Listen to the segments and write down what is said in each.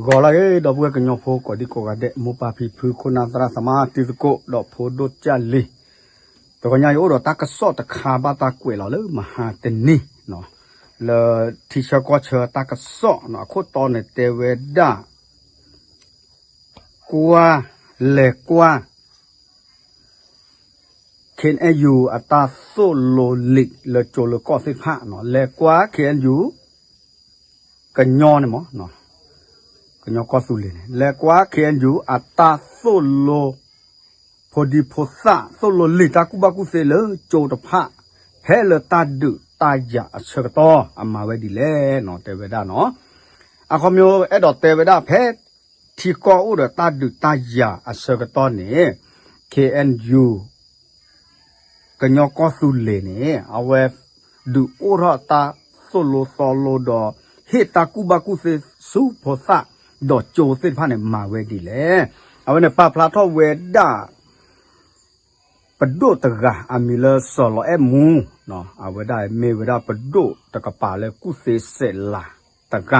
ဂီၤလၢအဂ့ၤ ဒီပုၢ်ဝဲၢ်ကညီဖိကိးဒံကိးဂၤဒဲး, မိၢ်ပၢ်ဖံဖု ခိၣ်နၢ်သရၣ်သမါ တံၤသကိး ဒီးဖိဒိၣ်ကၢ်လံၤ, တဂီၤညါယအိၣ်ဒီးတၢ်ကစီၣ်တခါဘၣ်တၢ်ကွဲးလီၤလၢမဟါတနံၤ, လၢထံဆၢကီၢ်ဆၢတၢ်ကစီၣ်န့ၣ် အခိၣ်တီန့ၣ်တဲဝဲဒၣ် ကွၢ်, လဲၤကွၢ် ခ့ၣ်အဲၣ်ယူၣ် အတၢ်သိၣ်လိလံာ်လၢကၠိလၢကီၢ်သ့ၣ်တဖၣ်, လဲၤကွၢ် ခ့ၣ်အဲၣ်ယူၣ် ကညီန့ၣ်မ့ၢ်, ကညီကီၢ်သူလ့ၤန့ၣ် လဲၤကွၢ် ခ့ၣ်အဲၣ်ယူၣ် အတၢ်သိၣ်လိ ဖိဒံဖိသၣ် သိၣ်လိလံာ်တၢ်ကူၣ်ဘၣ်ကူၣ်သ့လၢကၠိတဖၣ် ဖဲလၢတၢ်ဒုးတၢ်ယၤအဆၢကတီၢ် အမၤဝဲဒ်လဲၣ်န့ၣ် တဲဝဲဒၣ်န့ၣ်, အခီပညီအဲၣ်ဒိးတဲဝဲဒၣ်ဖဲ ထံကီၢ်အိၣ်ဒီးတၢ်ဒုးတၢ်ယၤအဆၢကတီၢ်န့ၣ် ခ့ၣ်အဲၣ်ယူၣ် ကညီကီၢ်သူလ့ၤန့ၣ် အဝဲ ဒုးအိၣ်ထီၣ်တၢ်သိၣ်လိသီလိဒီး ဟ့ၣ်တၢ်ကူၣ်ဘၣ်ကူၣ်သ့ဆူဖိသၣ် ဒီးကၠိသ့ၣ်တဖၣ်န့ၣ် မၤဝဲဒ်လဲၣ်. အဝဲန့ၣ်ပာ်ဖျါထီၣ်ဝဲဒၣ် ပဒိၣ်တဂၤအမံၤလၢစီၤလီၤအဲၣ်မူ, အဝဲဒၣ်မ့ၢ်ဝဲဒၣ်ပဒိၣ်တကပၤလၢကူၣ်သ့စဲးလၤတဂ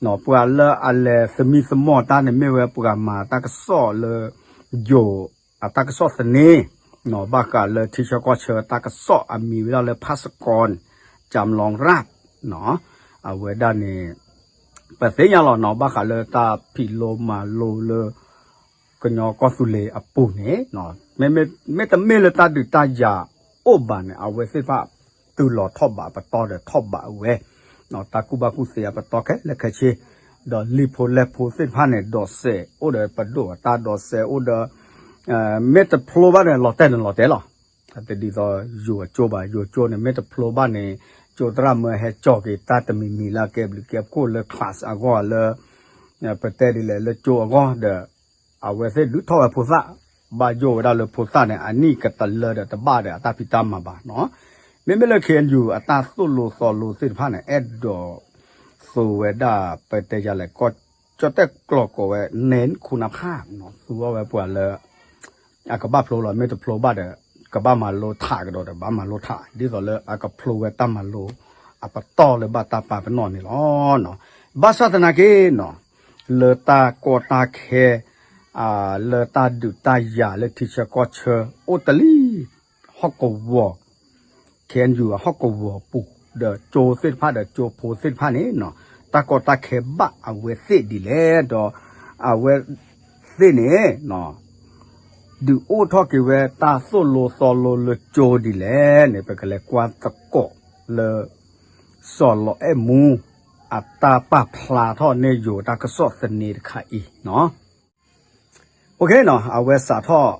ၤ, ပှၤလၢအလဲၤသမံသမိးတၢ်န့ၣ် မ့ၢ်ဝဲပှၤမၤတၢ်ကစီၣ်လၢ ယိၤ အတၢ်ကစီၣ်သန့, ဘၣ်ဃးလၢထံဆၢကီၢ်ဆၢတၢ်ကစီၣ်အမံၤဝဲဒၣ်လၢ ဖးစကီ ကၠၣ်လီၤရၣ်, အဝဲဒၣ်န့ၣ် ပသ့ၣ်ညါလီၤန့ၣ် ဘၣ်ဃးလၢတၢ်ဖံးလိမၤလိလၢ ကညီကီၢ်သူလ့ၤအပူၤန့ၣ် မ့တမ့ၢ်လၢတၢ်ဒုးတၢ်ယၤအိၣ်ဘၣ်န့ၣ် အဝဲသ့ၣ်တဖၣ် တုၤလီၤထီၣ်ဘးပတီၢ်ဒီးထီၣ်ဘးဝဲ တၢ်ကူၣ်ဘၣ်ကူၣ်သ့အပတီၢ်ခဲလၢာ်ခဲဆ့, ဒီးလံာ်ဖိလဲၢ်ဖိသ့ၣ်တဖၣ်န့ၣ် ဒိးစဲးအိၣ်ဒီးပဒိၣ်အတၢ်ဒိးစဲးအိၣ်ဒီး မ့ၢ်တဖျိဘၣ်န့ၣ် လီၤတဲာ်န့ၣ်လီၤတဲာ်လီၤ. တဒ်သိးယိၤအကၠိဘၣ်, ယိၤကၠိန့ၣ် မ့ၢ်တဖျိဘၣ်န့ၣ် ကၠိသရၣ်မၢဟဲကၠီၤက့ၤတၢ်တမံၤမံၤလၢအကဲဘျုးကဲဖှိၣ်လၢ class အဂီၢ်လၢ ပတဲဒ်လဲၣ်လၢကၠိအဂီၢ်ဒီး အဝဲသ့ၣ်ဒုးထီၣ်ဝဲဖိသၣ်, ဘၣ်ယိၣ်ဝဲဒၣ်လၢဖိသၣ်န့ၣ် အနံၣ်ကတလၢဒီးတဘၣ်ဒီးအတၢ်ဖံးတၢ်မၤဘၣ်န့ၣ်, မ့မ့ၢ်လၢ ခ့ၣ်အဲၣ်ယူၣ် အတၢ်သိၣ်လိသီလိသ့ၣ်တဖၣ်န့ၣ် အဲၣ်ဒိး သိဝဲဒၣ် ပတဲယၤလဲၣ် ကီၢ်ကၠီၣ်တဲၣ်ကျိာ်ကိးဝဲ နဲၣ်ခိၣ်နၢ်ဖးန့ၣ် သူဝဲပှၤလၢ အကဘၣ်ဖျိလီၤ မ့ၢ်တဖျိဘၣ်ဒီး ကဘၣ်မၤလိထးကဒီးဒီး ဘၣ်မၤလိထး ဒ်သိးလၢအကဖျိဝဲတၢ်မၤလိအပတီၢ်လၢဘၣ်တၢ်ပာ်ပနီၣ်န့ၣ်လီၤ. ဘၣ်ဆၣ်သနာ်က့န့ၣ် လၢတၢ်ကီတၢ်ခဲ လၢတၢ်ဒုးတၢ်ယၤလၢထံဆၢကီၢ်ဆၢ အိၣ်တ့ၢ်လံ ဟီၣ်ကဝီၤ ခ့ၣ်အဲၣ်ယူၣ် အဟီၣ်ကဝီၤပူၤ ဒီးကၠိသ့ၣ်တဖၣ်ဒီးကၠိဖိသ့ၣ်တဖၣ်န့ၣ် တၢ်ကီတၢ်ခဲဘၣ်အဝဲသ့ၣ်ဒ်လဲၣ်ဒီး အဝဲသ့ၣ်န့ၣ် ဒုးအိၣ်ထီၣ်က့ၤဝဲတၢ်သိၣ်လိသီလိလၢကၠိဒ်လဲၣ်န့ၣ် ပကလဲၤကွၢ်သကိးလၢ စီၤလီၤအဲၣ်မူ အတၢ်ပာ်ဖျါထီၣ်န့ၢ်ယိၤတၢ်ကစီၣ်သန့တခါအံၤန့ၣ် အဝဲစးထီၣ်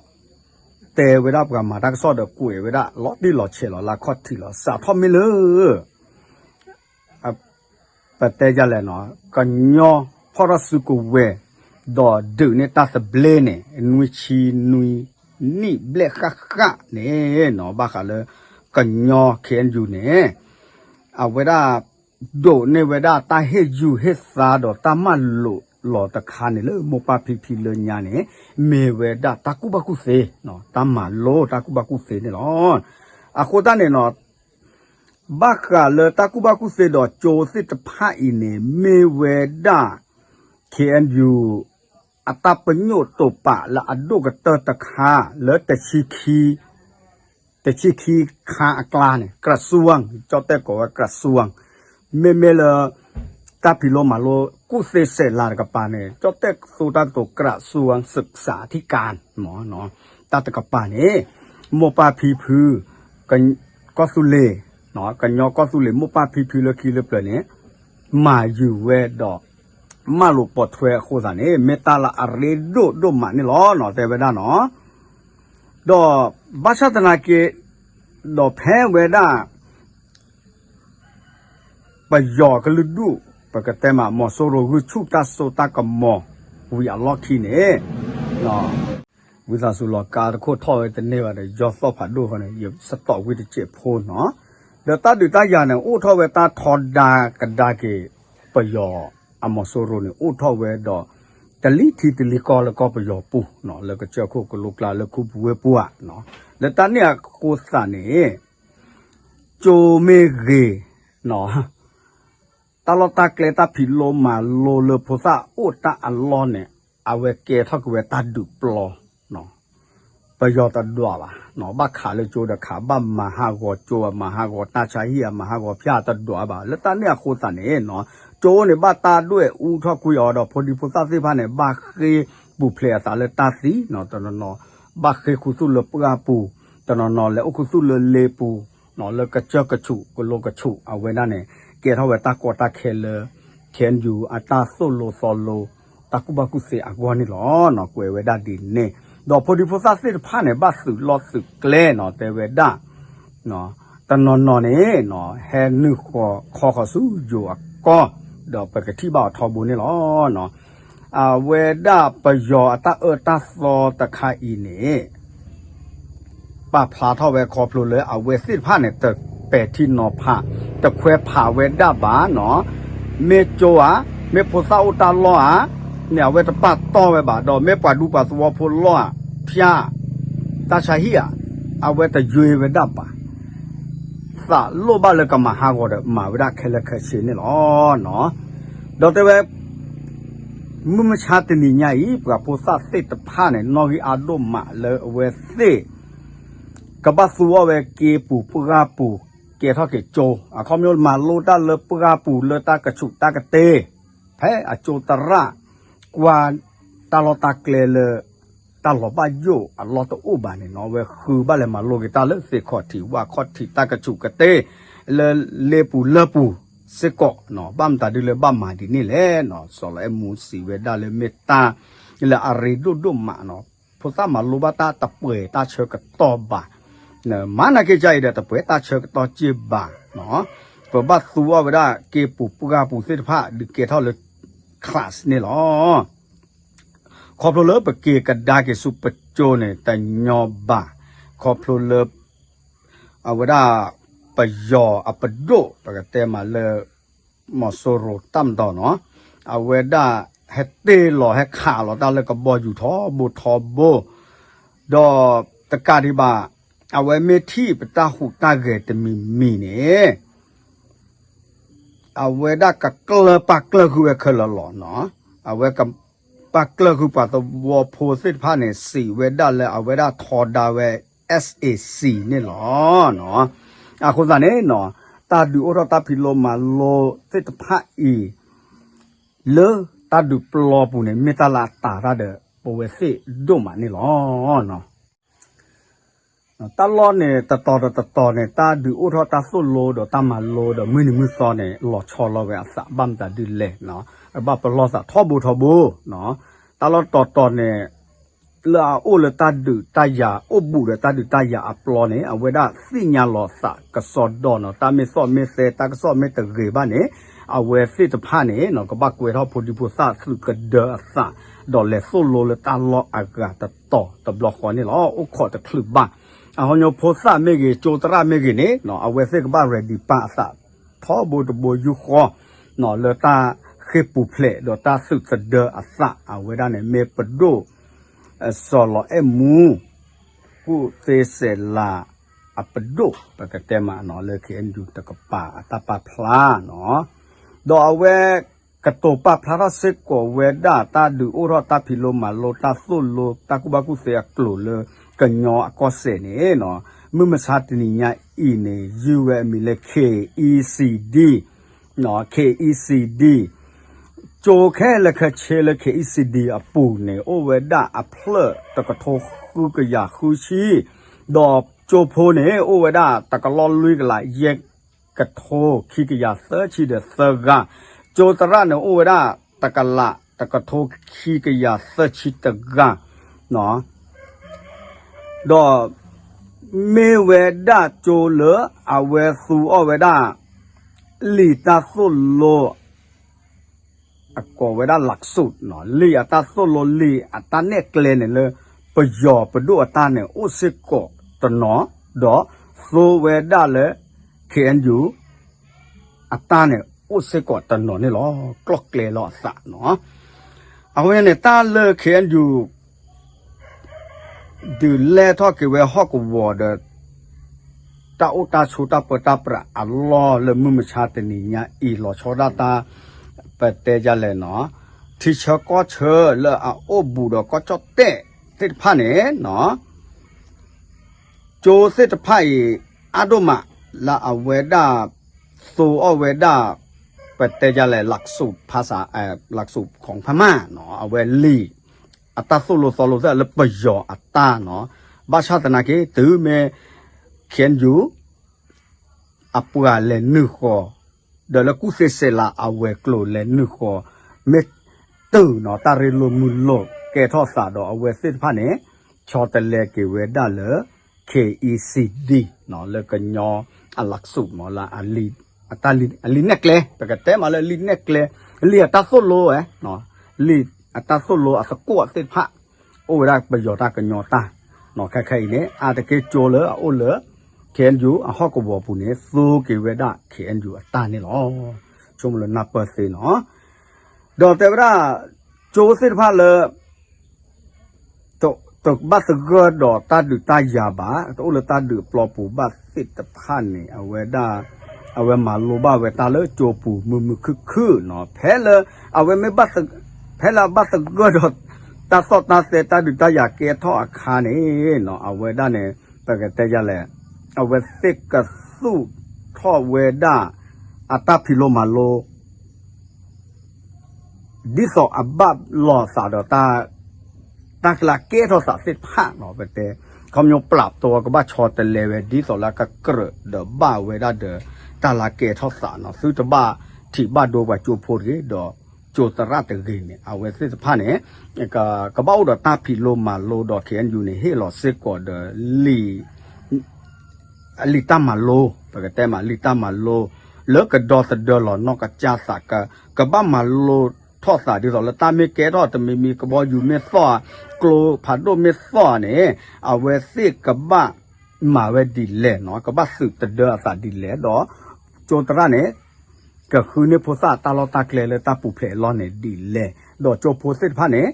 တဲဝဲဒၣ်ပှၤမၤတၢ်ကစီၣ်ဒီးကွဲးဝဲဒၣ်လီၤတံၢ်လီၤဆဲးလီၤလၢအခီၣ်ထံးလီၤ စးထီၣ်မ့ၢ်လၢ ပတဲယၤလဲၣ်န့ၣ် ကညီဖီၣ်ထီၣ်စုကဝဲၤ ဒီးဒုးန့ၢ်တၢ်သဘျ့န့ၣ် နွံဆံနွံနံၣ်ဘျဲၣ်ဃၣ်ဃၣ်န့ၣ် ဘၣ်ဃးလၢ ကညီ ခ့ၣ်အဲၣ်ယူၣ်န့ၣ် အဝဲဒၣ် ဒိးန့ၢ်ဝဲဒၣ်တၢ်ဟ့ၣ်ယုၢ်ဟ့ၣ်သါဒီးတၢ်မၤလိာ်လီၤတခါန့ၣ်လၢမိၢ်ပၢ်ဖံဖံလၢညါန့ၣ် မ့ၢ်ဝဲဒၣ်တၢ်ကူၣ်ဘၣ်ကူၣ်သ့, တၢ်မၤလိတၢ်ကူၣ်ဘၣ်ကူၣ်သ့န့ၣ်လီၤ. အဃိသတးန့ၣ် ဘၣ်ဃးလၢတၢ်ကူၣ်ဘၣ်ကူၣ်သ့ဒီးကၠိသ့ၣ်တဖၣ်အံၤန့ၣ် မ့ၢ်ဝဲဒၣ် ခ့ၣ်အဲၣ်ယူၣ် အတၢ်ပညိၣ်တိာ်ပာ်လၢအဒိၣ်ကတၢၢ်တခါ လၢ တဆံခံခါအကျါန့ၣ် ကရၢၡူဝ်ၣ် ကၠီၣ်တဲၣ်ကိးဝဲကရၢၡူဝ်ၣ် မ့မ့ၢ်လၢ တၢ်ဖံးလိမၤလိ ကူၣ်သ့စဲးလၤတကပၤန့ၣ် ကၠီၣ်တဲၣ်သိတၢ်ကတိၤ ကရၢၡူဝ်ၣ် စဲးစးထံကၢၣ် တၢ်တကပၤန့ၣ် မိၢ်ပၢ်ဖံဖု ကီၢ်သူလ့ၤ ကညီကီၢ်သူလ့ၤ မိၢ်ပၢ်ဖံဖုလၢခံလၢပျၢၤန့ၣ် မၤယုၤဝဲဒီး မၢလိာ်ပိာ်ထွဲအဃိသတးန့ၣ် မ့ၢ်တၢ်လၢအရ့ဒိၣ်ဒိၣ်မးန့ၣ်လီၤ တဲဝဲဒၣ်န့ၣ်. ဒီးဘၣ်ဆၣ်သနာ်က့ ဒီးဖဲဝဲဒၣ် ပယီၤကလုာ်ဒူၣ် ပကတဲမး မီၤစိရိၤ ဂုၢ်ဆူၣ်တၢ်စိတၢ်ကမီၤဝံၤအလီၢ်ခံန့ၣ် ဝံသးစူၤလီၤ ကါတခိၣ်ထီၣ်ဝဲတန့ၢ်ဘၣ်ဒီး ယီၤသီၣ်ဖးဒိၣ်ဃီန့ၣ် ယစတီးဝံတစဲးဖိနီၤ. ဒီးတၢ်ဒုးတၢ်ယၤန့ၣ် အိၣ်ထီၣ်ဝဲတၢ်ထီဒါကဒါက့ၤ ပယီၤအမီၤစိရိၤန့ၣ် အိၣ်ထီၣ်ဝဲဒီး တလံၤထံတလံၤကီၢ်လၢကီၢ်ပယီၤပူၤနီၤ လၢကစၢၢ်ခိၣ်ကလိကျါလၢခူပူၤဝ့ၢ်ပူၤဧါနီၤ. လၢတၢ်န့ၣ်အဃိသတးန့ၣ် ကၠိမ့ၢ်ဂ့ၤနီၤ တၢ်လီၢ်တၢ်ကျဲတၢ်ဖံးလိမၤလိလၢဖိသၣ်အိၣ်တၢ်အလီၢ်န့ၣ် အဝဲကဲထီၣ်က့ၤဝဲတၢ်ဒုးပျီ ပယီၤတဒွးဘၣ်, ဘၣ်ခးလၢကၠိဒီးခး, ဘၣ်မၤဟးဂီၤကၠိ မၤဟးဂီၤတၢ်ဆါဟံၣ် မၤဟးဂီၤဖၠၣ်တဒွးဘၣ်. လၢတၢ်န့ၣ်အဃိသတးန့ၣ် ကၠိန့ၣ်ဘၣ်တၢ်ဒွဲၣ်အူထီၣ်ကွံာ်အီၤဒီး ဖိဒံဖိသၣ်သ့ၣ်တဖၣ်န့ၣ် ဘၣ်ဃ့ၢ်ပူၤဖျဲးအသးလၢတၢ်သံနီၤ, တနီၤနီၤ ဘၣ်ဃ့ၢ်ခူသူၣ်လၢပှၢ်ပူၤ, တနီၤနီၤလဲၤအိၣ်ခူသူၣ်လၢလ့ပူၤ လၢကစၢၢ်ကဆူး ကလိကဆူး အဝဲဒၣ်န့ၣ် ကဲထီၣ်ဝဲတၢ်ကီတၢ်ခဲလၢ ခဲအံၤ အတၢ်သိၣ်လိသီလိ တၢ်ကူၣ်ဘၣ်ကူၣ်သ့အဂီၢ်န့ၣ်လီၤ. ကွဲးဝဲဒၣ်ဒ်န့ၣ်, ဒီးဖိဒံဖိသၣ်သ့ၣ်တဖၣ်န့ၣ် ဘၣ်သုးလီၢ်သုးကျဲနီၤ တဲဝဲဒၣ် တနီၤနီၤန့ၣ် ဟဲနုာ်ဃီခီဃီၤဆူယိၤအကီၢ်, ဒီးပကထံၣ်ဘၣ်အီၤထီဘိန့ၣ်လီၤ. အဝဲဒၣ်ပယီၤအတၢ်အၢတၢ်သီတခါအံၤန့ၣ် ပာ်ဖျါထီၣ်ဝဲခီဖျိလၢအဝဲသ့ၣ်တဖၣ်န့ၣ် တပဲာ်ထံနီၤဖး, တခွဲးဖးဝဲဒၣ်ဘၣ်နီၤ, မ့ၢ်ကၠိဧါ, မ့ၢ်ဖိသၣ်အိၣ်တၢ်လီၢ်ဧါန့ၣ် အဝဲတပာ်တီၢ်ဝဲဘၣ်, ဒီးမ့ၢ်ပှၤဒူပှၤသဝီဖိလီၢ်ဧါ, ဖၠၣ်, တၢ်ဆါဟံၣ်ဧါ, အဝဲတယွ့ဝဲဒၣ်ဘၣ်. သးလိၣ်ဘၣ်လၢကမၤဟးဂီၤဒီး မၤဝဲဒၣ်ခဲလၢာ်ခဲဆ့န့ၣ်လီၤ. ဒီးတဲဝဲ မုၢ်မဆါတနံၤညါအံၤ ပှၤဖိသၣ်သ့ၣ်တဖၣ်န့ၣ် နီၣ်ဂံၢ်အါဒိၣ်မးလၢအဝဲသ့ၣ် ကဘၣ်သူအီၤဝဲက့ၤပူၤပှၢ်ပူၤ ကဲထီၣ်က့ၤကၠိ, အခီပညီမၤလိတၢ်လၢပှၢ်ပူၤလၢတၢ်ကဆူးတၢ်ကတ့, ဖဲအကၠိသရၣ် ကွၢ်တၢ်လီၢ်တၢ်ကျဲလၢ တၢ်လီၤဘၣ်ယိၣ်အလီၢ်တအိၣ်ဘၣ်န့ၣ်နီၤ, အဝဲဃုဘၣ်လဲၤမၤလိက့ၤတၢ်လၢသ့ၣ်ခီၣ်ထံးဝၣ်ခီၣ်ထံးတၢ်ကဆူးကတ့ လၢလ့ပူၤလၢပူၤစ့ၢ်ကီးနီၤ, ဘၣ်မတၤဒုလၢဘၣ်မၤဒ်န့ၣ်လဲၣ်နီၤ, စီၤလီၤအဲၣ်မူစံးဝဲဒၣ်လၢမ့ၢ်တၢ် လၢအရ့ဒိၣ်ဒိၣ်မးနီၤ, ဖိသၣ်မၤလိဘၣ်တၢ်တပှဲၤတၢ်ဆၢကတီၢ်ဘၣ်, မၤနာ်က့ၤကါအံၤဒီးတပှဲၤတၢ်ဆၢကတီၢ်က့ၢ်ဘၣ်နီၤ, ပဘၣ်သူအီၤဝဲဒၣ်က့ၤပူၤပှၢ်ပူၤသ့ၣ်တဖၣ် ဒုးကဲထီၣ်လၢ class န့ၣ်လီၤ. ခီဖျိလၢပက့ၤကဒါက့ၤဆူပကၠိန့ၣ် တညီဘၣ်, ခီဖျိလၢ အဝဲဒၣ် ပယီၤအပဒိၣ် ပကတဲမးလၢ မီၤစိရိၤတၢ်မတီၤနီၤ, အဝဲဒၣ်ဟဲတ့ၢ်လီၤဟဲခးလီၤတၢ်လၢကဘီယူၤထီဘိထီဘိ, ဒီးတကးဒံးဘၣ် အဝဲမ့ၢ်ထံၣ်ပတၢ်ဟူးတၢ်ဂဲၤတမံၤမံၤန့ၣ် အဝဲဒၣ်ကကျၢၢ်ပာ်ကျၢၢ်ဃုာ်ဝဲခဲလၢာ်လီၤနီၤ, အဝဲကပာ်ကျၢၢ်ဃုာ်ပှၤသဝီဖိသ့ၣ်တဖၣ်န့ၣ် စံးဝဲဒၣ်လၢအဝဲဒၣ်ထီဒါဝဲ SAC န့ၣ်လီၤ. အဃိသတးန့ၣ်နီၤ, တၢ်ဒုးအိၣ်ထီၣ်တၢ်ဖံးလိမၤလိသ့ၣ်တဖၣ်အံၤ လၢတၢ်ဒုးပျီပူၤန့ၣ် မ့ၢ်တၢ်လၢအတၤတၢ်ဒီးပဝဲသ့ၣ်ဒိၣ်မးန့ၣ်လီၤ. တၢ်လီၢ်န့ၣ် တတီၤဒီးတတီၤန့ၣ် တၢ်ဒုးအိၣ်ထီၣ်တၢ်သိၣ်လိဒီးတၢ်မၤလိဒီးမုၢ်နံၤမုၢ်သီန့ၣ် လီၤဆီလီၤဝဲအသးဘၣ်မတၤဒ်လဲၣ်, ဘၣ်ပလီၢ်သးထီဘိထီဘိ, တၢ်လီၢ်တတီၤန့ၣ် လၢအအိၣ်လၢတၢ်ဒုးတၢ်ယၤ အိၣ်ဘူးဒီးတၢ်ဒုးတၢ်ယၤအပျီန့ၣ် အဝဲဒၣ်သ့ၣ်ညါလီၤသးကစီဒီနီၤ, တၢ်မ့ၢ်သီၣ်မ့ၢ်သဲ တၢ်ကစီၣ်မ့ၢ်တဂ့ၤဘၣ်န့ၣ် အဝဲသ့ၣ်တဖၣ်န့ၣ်နီၤ ကဘၣ်ကွဲးထီၣ်ဖိဒံဖိသၣ်သုးကဒၢအသး ဒီးလဲၤသိၣ်လိလၢတၢ်လီၢ်အဂၤတတီၤတဘျီဃီန့ၣ်လီၤ. အိၣ်ခိးတချုးဘၣ်. အဟီညိဖိသၣ်မ့ၢ်ဂ့ၤ ကၠိသရၣ်မ့ၢ်ဂ့ၤန့ၣ် အဝဲသ့ၣ်ကဘၣ် ready ပာ်အသး ထီဘိတဘိယူၢ်ဃီ လၢတၢ်ဃ့ၢ်ပူၤဖျဲးဒီးတၢ်သုးသဒၢအသး အဝဲဒၣ်န့ၣ် မ့ၢ်ပဒိၣ် စီၤလီၤအဲၣ်မူ ကူၣ်သ့စဲးလၤအပဒိၣ် ပကတဲမးနီၤ လၢ KNU တကပၤအတၢ်ပာ်ဖျါနီၤ. ဒီးအဝဲကတိၤပာ်ဖျါထီၣ်စ့ၢ်ကီးဝဲဒၣ် တၢ်ဒုးအိၣ်ထီၣ်တၢ်ဖံးလိမၤလိ တၢ်သိၣ်လိ တၢ်ကူၣ်ဘၣ်ကူၣ်သ့အကျိၤလၢကညီအကီၢ်စဲၣ်န့ၣ်နီၤ, မုၢ်မဆါတနံၤညါအံၤန့ၣ် ယုၢ်ဝဲအမံၤလၢ KECD, KECD ကၠိခဲလၢာ်ခဲဆ့လၢ KECD အပူၤန့ၣ် အိၣ်ဝဲဒၣ်အဖျၢၣ်တကထိဃုကယၤဃုဆံ, ဒီးကၠိဖိန့ၣ် အိၣ်ဝဲဒၣ်တကလီၢ်လွံၢ်ကလးယဲၢ်ကထိခံကယၤသၢဆံဒီးသၢဂၤ, ကၠိသရၣ်န့ၣ် အိၣ်ဝဲဒၣ်တကလးတကထိခံကယၤသၢဆံတဂၤ, ဒီး မ့ၢ်ဝဲဒၣ်ကၠိလၢအဝဲသူအီၤဝဲဒၣ် လံာ်တၢ်သိၣ်လိ အကိးဝဲဒၣ် လၢ်စူး လံာ်အတၢ်သိၣ်လိ လံာ်အတၢ်နဲၣ်ကျဲန့ၣ်လၢ ပယီၤပဒိၣ်အတၢ်န့ၣ် အိၣ်စ့ၢ်ကီးတနီၤ, ဒီးသိဝဲဒၣ်လၢ KNU အတၢ်န့ၣ် အိၣ်စ့ၢ်ကီးတနီၤန့ၣ်လီၤ. ကျီၢ်ကျဲလီၤအသးနီၤ. အဃိန့ၣ် တၢ်လၢ KNU ဒုးလဲၢ်ထီၣ်က့ၤဝဲဟီၣ်ကဝီၤဒီး တၢ်အိၣ်တၢ်ဆိးတၢ်ပၢတၢ်ပြးအလီၢ်လၢမုၢ်မဆါတနံၤညါအံၤ လီၤဆီဒၣ်တၢ် ပတဲဒ်လဲၣ်နီၤ ထံဆၢကီၢ်ဆၢလၢအအိၣ်ဘူးဒီးကီၢ်ကၠီၣ်တဲၣ်သ့ၣ်တဖၣ်န့ၣ်နီၤ ကၠိသ့ၣ်တဖၣ်အံၤ အါဒိၣ်မးလၢအဝဲဒၣ် သိအီၣ်ဝဲဒၣ် ပတဲဒ်လဲၣ် လၢကဆူးဖါစး လၢကဆူး ของพม่าနီၤ အဝဲလံာ် အတၢ်သိၣ်လိသီလိသ့ၣ်လၢပယီၤအတၢ်နီၤ ဘၣ်ဆၣ်သနာ်က့ တုၤမ့ၢ် ခ့ၣ်အဲၣ်ယူၣ် အပှၤလဲၤနုာ်ဃီၤ ဒီးလၢကူၣ်သ့စဲးလးအဝဲၤကျိၤလဲၤနုာ်ဃီၤ မ့ၢ်တုၤနီၤ တၢ်ရ့လိာ်မုာ်လိာ်ကဲထီၣ်သးဒီးအဝဲသ့ၣ်တဖၣ်န့ၣ် ဆီတလဲက့ၤဝဲဒၣ်လၢ ခဲအံၣ်စံၣ်ဒံၣ်နီၤ လၢကညီအလၢကဆူးမ့ၢ်လၢ အလံာ်နဲၣ်ကျဲ ပကတဲမးလၢလံာ်နဲၣ်ကျဲ လံာ်အတၢ်သိၣ်လိဝဲ လံာ်အတၢ်သိၣ်လိအသကိးသ့ၣ်တဖၣ် အိၣ်ဝဲဒၣ်ပယီၤတၢ်ကညီတၢ်နီၤ ခဲခဲအံၤန့ၣ် အါတက့ၢ်ကၠိလၢအအိၣ်လၢ ခ့ၣ်အဲၣ်ယူၣ် အဟီၣ်ကဝီၤပူၤန့ၣ် သိက့ၤဝဲဒၣ် ခ့ၣ်အဲၣ်ယူၣ် အတၢ်န့ၣ်လီၤ. ဆိကမိၣ်လၢနၢ်ပၢၢ်သ့နီၤ ဒီးတဲဝဲဒၣ် ကၠိသ့ၣ်တဖၣ်လၢ တဘၣ်သဂၢၢ်ဒီးတၢ်ဒုးတၢ်ယၤဘၣ် တအိၣ်လၢတၢ်ဒုးအပျီပူၤဘၣ်သ့ၣ်တဖၣ်န့ၣ် အဝဲဒၣ် အဝဲမၤလိဘၣ်ဝဲတၢ်လၢကၠိပူၤမုာ်မုာ်ခုၣ်ခုၣ်နီၤ ဖဲလၢ အဝဲမ့ၢ်ဘၣ် ဖဲလၢအဘၣ်သဂၢၢ်ဒီး တၢ်သီၣ်တၢ်သဲတၢ်ဒုးတၢ်ယၤကဲထီၣ်အခါန့ၣ်နီၤ အဝဲဒၣ်န့ၣ် ပကတဲယၤလဲၣ် အဝဲသ့ၣ်ကသူၣ်ထီၣ်ဝဲဒၣ် အတၢ်ဖံးလိမၤလိ ဒ်သိးအဘၣ်လိာ်သးဒီး တၢ်ကျါကဲထီၣ်သးသ့ၣ်တဖၣ်နီၤ ပတဲ ခီဖျိပျၢ်တီကဘၣ်ဆီတလဲဝဲ ဒ်သိးလၢကကြၢးဒီးဘၣ်ဝဲဒၣ်ဒီး တၢ်လၢကဲထီၣ်သးနီၤ သုတဘၣ်ထံးဘၣ်ဒိပှၤကၠိဖိတဂ့ၤ ဒီးကၠိသရၣ်တဂ့ၤန့ၣ် အဝဲသ့ၣ်တဖၣ်န့ၣ် ကဘၣ်အိၣ်ဒီးတၢ်ဖံးလိမၤလိဒီး ခ့ၣ်အဲၣ်ယူၣ်န့ၣ် ဟ့ၣ်လီၤစ့ၢ်ကီးဒီး အလံာ်တၢ်မၤလိ ပကတဲမး လံာ်တၢ်မၤလိ လၢကဒီသဒၢလီၤနီၢ်ကစၢ်သး ကဘၣ်မၤလိထီၣ်သးဒ်သိးလၢတၢ်မ့ၢ်ကဲထီၣ်တမံၤမံၤ ကဘီယူၤမ့ၢ်သီၣ်ဧါ ကျိဖးဒိၣ်မ့ၢ်သီၣ်ဧါန့ၣ် အဝဲသ့ၣ်ကဘၣ်မၤဝဲဒ်လဲၣ်နီၤ ကဘၣ်သုးသဒၢအသးဒ်လဲၣ်ဒီး ကၠိသရၣ်န့ၣ် ကဃုန့ၢ်ဖိသၣ်တၢ်လီၢ်တၢ်ကျဲလၢတၢ်ပူၤဖျဲးအလီၢ်န့ၣ်ဒ်လဲၣ် ဒီးကၠိဖိသ့ၣ်တဖၣ်န့ၣ်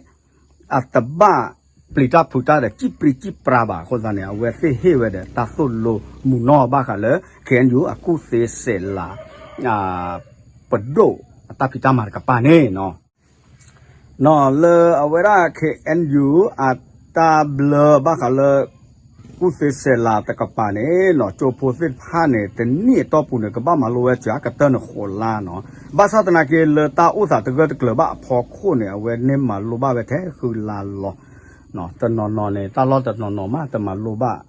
အတဘၣ်ပျံၤတၢ်ဖုးတၢ်ဒီး စံၣ်ပြံစံၣ်ပြါဘၣ်အဃိသတးန့ၣ် အဝဲသ့ၣ်ဟ့ၣ်ဝဲဒီးတၢ်သိၣ်လိမုာ်နီၢ်ဘၣ်ဃးလၢ ခ့ၣ်အဲၣ်ယူၣ် အကူၣ်သ့စဲးလး ပဒိၣ်အတၢ်ဖံးတၢ်မၤတကပၤန့ၣ်နီၤ နီၤ လၢအဝဲဒၣ် ခ့ၣ်အဲၣ်ယူၣ် အတၢ်ဘျၢဘၣ်ဃးလၢ ကူၣ်သ့စဲးလးတကပၤန့ၣ်နီၤ ကၠိဖိသ့ၣ်တဖၣ်န့ၣ် တနံၣ်အတီၢ်ပူၤန့ၣ် ကဘၣ်မၤလိဝဲစှၤကတၢၢ်န့ၣ်ဃိးလါနီၤ ဘၣ်ဆၣ်သနာ်က့ လၢတၢ်အိၣ်သးတဂၢၢ်တကျၢၤဘၣ်အဖီခိၣ်န့ၣ် အဝဲန့ၢ်မၤလိဘၣ်ဝဲထဲဃုလါလီၤ တနီၤနီၤန့ၣ် တၢ်လီၢ်တနီၤနီၤမး တမၤလိဘၣ်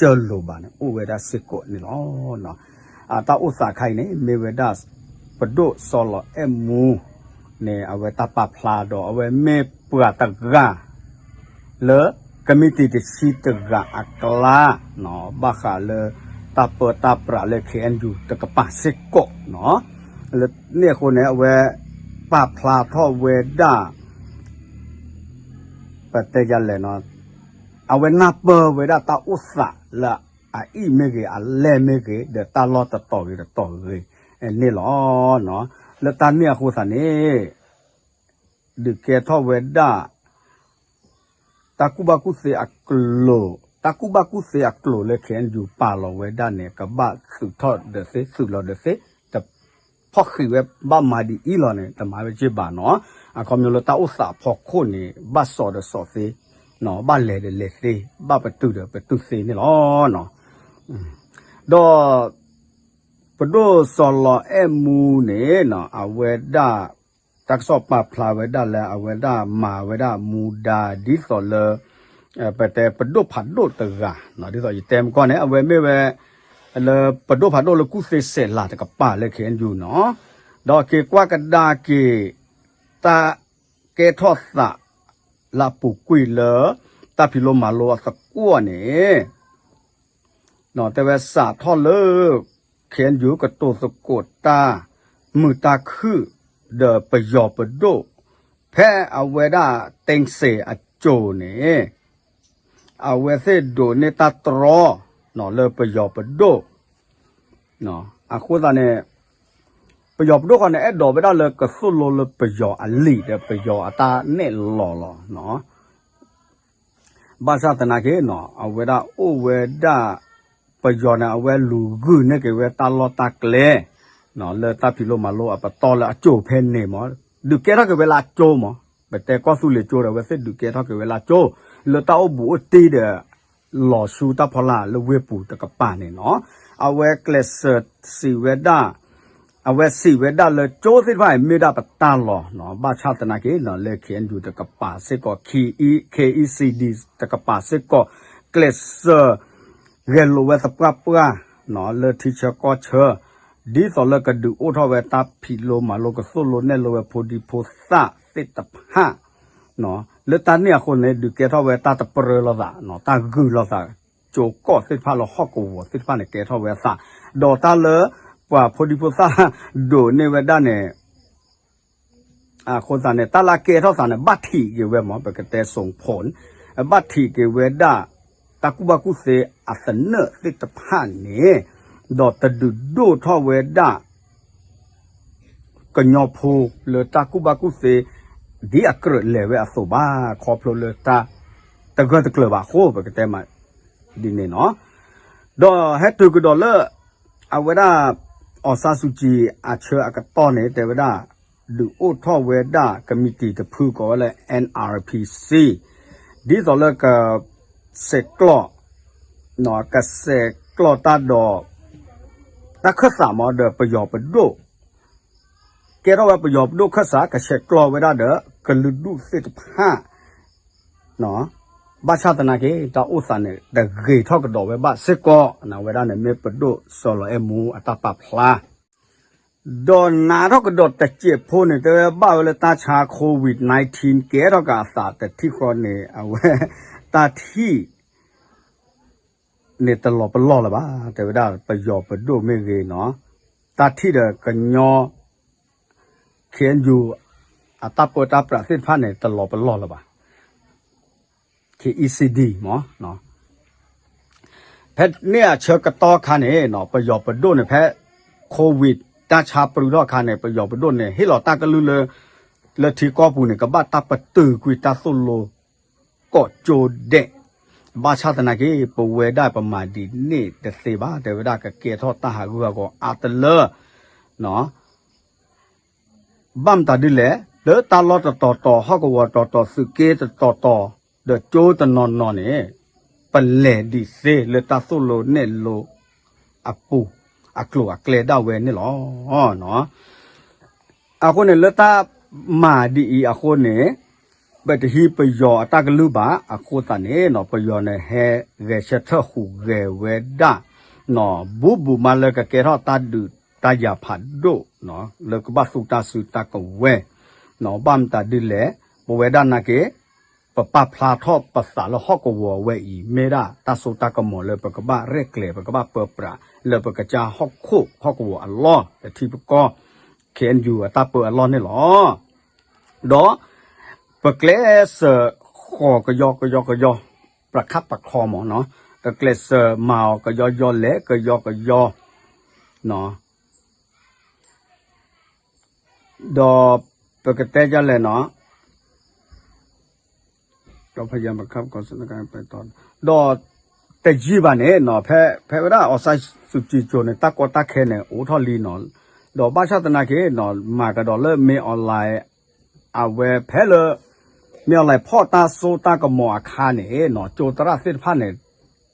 ကၢလိၤဘၣ်န့ၣ် အိၣ်ဝဲဒၣ်စ့ၢ်ကီးန့ၣ်လီၤ. အတၢ်အိၣ်သးခါအံၤန့ၣ် မ့ၢ်ဝဲဒၣ် ပဒိၣ်စီၤလီၤအဲၣ်မူန့ၣ် အဝဲတၢ်ပာ်ဖျါဒီး အဝဲမ့ၢ်ပှၤတဂၤ လၢကမံးတံာ်တဆံတဂၤအကျါ ဘၣ်ဃးလၢ တၢ်ပၢတၢ်ပြးလၢ ခ့ၣ်အဲၣ်ယူၣ် တကပၤစ့ၢ်ကီးနီၤ လၢန့ၣ်အဃိန့ၣ် အဝဲပာ်ဖျါထီၣ်ဝဲဒၣ် ပတဲယၤလဲၣ်နီၤ အဝဲနၢ်ပၢၢ်ဝဲဒၣ်တၢ်အိၣ်သးလၢအအံၣ်မ့ၢ်ဂ့ၤ အလဲၢ်မ့ၢ်ဂ့ၤ ဒီးတၢ်လီၢ်တတီၤဂ့ၤတတီၤဂ့ၤန့ၣ်လီၤ. လၢတၢ်န့ၣ်အဃိသတးန့ၣ် ဒုးကဲထီၣ်ဝဲဒၣ် တၢ်ကူၣ်ဘၣ်ကူၣ်သ့အကျိၤ, တၢ်ကူၣ်ဘၣ်ကူၣ်သ့အကျိၤလၢ ခ့ၣ်အဲၣ်ယူၣ် ပာ်လီၤဝဲဒၣ်န့ၣ် ကဘၣ်သုးထီၣ်ဒီးသ့ သုးလီၤဒီးသ့, တဖီၣ်ဃံးဝဲဘၣ်မၤဒ်အံၤလီၤန့ၣ် တမၤဝဲက့ဘၣ်နီၤ. အခီပညီလၢတၢ်အိၣ်သးအဖီခိၣ်န့ၣ် ဘၣ်စီၤဒီးစီၤသ့, ဘၣ်လဲၤဒီးလဲၤသ့, ဘၣ်ပတုာ်ဒီးပတုာ်သ့န့ၣ်လီၤ. ဒီး ပဒိၣ်စီၤလီၤအဲၣ်မူန့ၣ် အဝဲဒၣ် တၢ်ကစီၣ်ပာ်ဖျါဝဲဒၣ်လၢ အဝဲဒၣ်မၤဝဲဒၣ်မူဒါဒ်သိးလၢ ပတဲပဒိၣ်ဖးဒိၣ်တဂၤ, ဒ်သိးယတဲမကီၢ်န့ၣ် အဝဲမ့ၢ်ဝဲ လၢပဒိၣ်ဖးဒိၣ်လၢကူၣ်သ့စဲးလၤတကပၤလၢ ခ့ၣ်အဲၣ်ယူၣ် နီၤ. ဒီးက့ၤကွၢ်ကဒါက့ၤ တၢ်ကဲထီၣ်သး လၢအပူၤကွံာ်လၢ တၢ်ဖံးလိမၤလိအသကွီၢ်န့ၣ် တဲဝဲစးထီၣ်လၢ ခ့ၣ်အဲၣ်ယူၣ် ကတိၤသကိးတၢ်မုာ်တၢ်ခုၣ် ဒီးပယီၤပဒိၣ် ဖဲအဝဲဒၣ်တ့စ့းအစိၤန့ၣ် အဝဲသ့ၣ်ဒိးန့ၢ်တၢ်တြီ လၢပယီၤပဒိၣ် အဃိသတးန့ၣ် ပယီၤပဒိၣ်ဃီန့ၣ် အဲၣ်ဒိးဝဲဒၣ်လၢကသိၣ်လိလၢပယီၤအလံာ်ဒီးပယီၤအတၢ်နဲၣ်လီၤလီၤ. ဘၣ်ဆၣ်သနာ်က့ အဝဲဒၣ်အိၣ်ဝဲဒၣ် ပယီၤန့ၣ် အဝဲလူၤဂုာ်န့ၢ်က့ၤဝဲတၢ်လီၢ်တၢ်ကျဲ လၢတၢ်ဖံးလိမၤလိအပတီၢ်လၢအကၠိၣ်ဖဲန့ၣ်မး, ဒုးကဲထီၣ်က့ၤဝဲလၢအကၠိမး, ပတဲကီၢ်သူလ့ၤကၠိဒီး အဝဲသ့ၣ်ဒုးကဲထီၣ်က့ၤဝဲလၢအကၠိ, လၢတၢ်အိၣ်ဘူးအိၣ်တံၢ်ဒီး လီၤဆူတၢ်ဖီလာ်လၢဝ့ၢ်ပူၤတကပၤန့ၣ်နီၤ, အဝဲကျဲးစၢးစံးဝဲဒၣ်, အဝဲစံးဝဲဒၣ်လၢကၠိသ့ၣ်တဖၣ်အံၤ မ့ၢ်ဒၣ်ပတၢ်လီၢ်နီၤ, ဘၣ်ဆၣ်သနာ်က့နီၤ လၢ ခ့ၣ်အဲၣ်ယူၣ် တကပၤစ့ၢ်ကီး ခ့ၣ်အံၣ် ခ့ၣ်အံၣ်စံၣ်ဒံၣ် တကပၤစ့ၢ်ကီး ကျဲးစၢး ဂဲၤလိာ်ဝဲသပှၢ်ပှၢ်နီၤ လၢထံဆၢကီၢ်ဆၢ, ဒ်သိးလၢကဒုးအိၣ်ထီၣ်ဝဲတၢ်ဖံးလိမၤလိ ကသိၣ်လိနဲၣ်လိဝဲဖိဒံဖိသၣ်သ့ၣ်တဖၣ် လၢတၢ်န့ၣ်အဃိန့ၣ် ဒုးကဲထီၣ်ဝဲတၢ်တပြၢလိာ်သး, တၢ်ဂုာ်လိာ်သး, ကၠိကီၢ်သ့ၣ်တဖၣ်လၢဟီၣ်ကဝီၤသ့ၣ်တဖၣ်န့ၣ် ကဲထီၣ်ဝဲအသး, ဒီးတၢ်လၢ ပှၤဖိဒံဖိသၣ်ဒိးန့ၢ်ဝဲဒၣ်န့ၣ် အဃိသတးန့ၣ် တၢ်လၢအကဲထီၣ်သးန့ၣ် ဘၣ်ထံးက့ၤဝဲမး ပကတဲ ส่งผล, ဘၣ်ထံးက့ၤဝဲဒၣ် တၢ်ကူၣ်ဘၣ်ကူၣ်သ့အသနၢၣ်သ့ၣ်တဖၣ်န့ၣ်, ဒီးတဒုးဒိၣ်ထီၣ်ဝဲဒၣ် ကညီဖိလၢတၢ်ကူၣ်ဘၣ်ကူၣ်သ့ ဒ်အကြၢးလဲၤဝဲအသိးဘၣ်, ခီဖျိလၢတၢ်တဂၢၢ်တကျၢၤဘၣ်အဃိ ပကတဲမးဒ်န့ၣ်နီၤ, ဒီးဟဲတုၤကဒီးလၢ အဝဲဒၣ် အောင်ဆန်းစုကြည် အဆၢအကတီၢ်န့ၣ် တဲဝဲဒၣ် ဒုးအိၣ်ထီၣ်ဝဲဒၣ် ကမံးတံာ်တဖုကိးဝဲလၢ NRPC ဒ်သိးလၢက ဆဲးကျိး ကဆဲးကျိးတၢ်ဒီး တၢ်ခၢၣ်သးမးဒီးပယီၤပဒိၣ်, ကဲထီၣ်ဝဲပယီၤပဒိၣ်ခၢၣ်စး ကဆဲးကျိးဝဲဒၣ်ဒီး ကလုာ်ဒူၣ်သ့ၣ်တဖၣ် ဘၣ်ဆၣ်သနာ်က့ တၢ်အိၣ်သးန့ၣ် တဂ့ၤထီၣ်ကဒီးဝဲဘၣ်စ့ၢ်ကီး, ဝဲဒၣ်န့ၣ်မ့ၢ်ပဒိၣ်စီၤလီၤအဲၣ်မူအတၢ်ပာ်ဖျါ ဒီးနာ်ထီၣ်ကဒီးတစဲးဖိန့ၣ် တဲဝဲဘၣ်ဝဲလၢတၢ်ဆါ COVID nineteen ကဲထီၣ်ကအသးတထံၣ်ဃီန့ၣ် အဝဲ တၢ်ထံၣ် န့ၣ်တလီၤပလီၢ်လၢၤဘၣ်, တဲဝဲဒၣ်ပယီၤပဒိၣ်မ့ၢ်ဂ့ၤနီၤ, တၢ်ထံၣ်ဒီးကညီ ခ့ၣ်အဲၣ်ယူၣ် အတၢ်ပၢတၢ်ပြးသ့ၣ်တဖၣ်န့ၣ် တလီၤပလီၢ်လၢၤဘၣ်, ခ့ၣ်အံၣ်စံၣ်ဒံၣ်မး ဖဲန့ၣ်အဆၢကတီၢ်ခါန့ၣ် ပယီၤပဒိၣ်န့ၣ် ဖဲ COVID တၢ်ဆါပြူထီၣ်အခါန့ၣ် ပယီၤပဒိၣ်န့ၣ် ဟ့ၣ်လီၤတၢ်ကလုၢ်လၢ လၢထံကီၢ်ပူၤန့ၣ် ကဘၣ်တၢ်ပတုာ်ကွံာ်တၢ်သိၣ်လိ ကိးကၠိဒဲး, ဘၣ်ဆၣ်သနာ်က့ ပဝဲဒၣ်ပမၤဒ်န့ၣ်တသ့ဘၣ်, တဲဝဲဒၣ်ကကဲထီၣ်တၢ်ဟးဂူာ်ဟးဂီၤအါတလၢ ဘၣ်မတၤဒ်လဲၣ်, လၢတၢ်လီၢ်တတီၤတီၤ ဟီၣ်ကဝီၤတတီၤတီၤ သုးက့တတီၤတီၤ ဒီးကၠိတနီၤနီၤန့ၣ် ပလဲၤဒံးသ့လၢတၢ်သိၣ်လိနဲၣ်လိအပူၤ အကျိၤအကျဲဒၣ်ဝဲန့ၣ်လီၤ. အဃိန့ၣ် လၢတၢ်မၤဒ်အံၤအဃိန့ၣ် ပတဟံးပယီၤအတၢ်ကလုၢ်ဘၣ်. အဃိသတးန့ၣ် ပယီၤန့ၣ် ဟဲဂဲၤဆၢထၢၣ်ဟူးဂဲၤဝဲဒၣ် ဘူးဘူးမးလၢကကဲထီၣ်တၢ်ဒုးတၢ်ယၤဖးဒိၣ် လၢကဘၣ်သူတၢ်စုတၢ်ကဝဲၤ ဘၣ်မတၤဒ်လဲၣ်, ပဝဲဒၣ်နာ်က့ ပပာ်ဖျါထီၣ်ပသးလၢဟီၣ်ကဝီၤဝဲအံၤ မ့ၢ်ဒၣ်တၢ်စိတၢ်ကမီၤလၢပကဘၣ်ရဲၣ်ကျဲၤ ပကဘၣ်ပၢပြး လၢပကစၢ်ဟီၣ်ခိၣ်ဟီၣ်ကဝီၤအလီၢ် ပထံပကီၢ် ခ့ၣ်အဲၣ်ယူၣ် အတၢ်ပၢအလီၢ်န့ၣ်လီၤ. ဒီးပကျဲးစၢးဃီၤကယီကယီကယီ ပခးပခီမးနီၤ, ပကျဲးစၢးမၤအီၤကယီယီလဲၤကယီကယီ ဒီးပကတဲဒ်လဲၣ်နီၤ, ဒီးတယံာ်ဘၣ်န့ၣ်နီၤ, ဖဲ ဖဲဝဲဒၣ် အောင်ဆန်းစုကြည် ကၠိန့ၣ် တၢ်ကီတၢ်ခဲန့ၣ် အိၣ်ထီၣ်လံနီၤ, ဒီးဘၣ်ဆၣ်သနာ်က့နီၤ မၤကဒီးလၢ မင်းအောင်လှိုင် အဝဲဖဲလၢ မင်းအောင်လှိုင် ဖီၣ်တၢ်စိတၢ်ကမီၤအခါန့ၣ်နီၤ ကၠိသရၣ်သ့ၣ်တဖၣ်န့ၣ်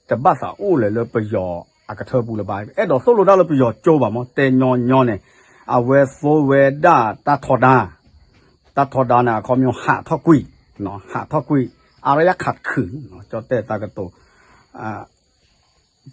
တဘၣ်သးအိၣ်လၢၤလၢပယီၤအကထၢပူၤလၢၤဘၣ်. အဲၣ်ဒိးသိၣ်လိတၢ်လၢပယီၤကၠိဘၣ်မး တဲညီညီန့ၣ် အဝဲသိဝဲဒၣ်တၢ်ထီဒါ တၢ်ထီဒါန့ၣ် အခီပညီဟးထီၣ်ကွံာ်, ဟးထီၣ်ကွံာ် အါရယၣ်ခးခုၣ် ကၠီတဲတၢ်ကတိၤ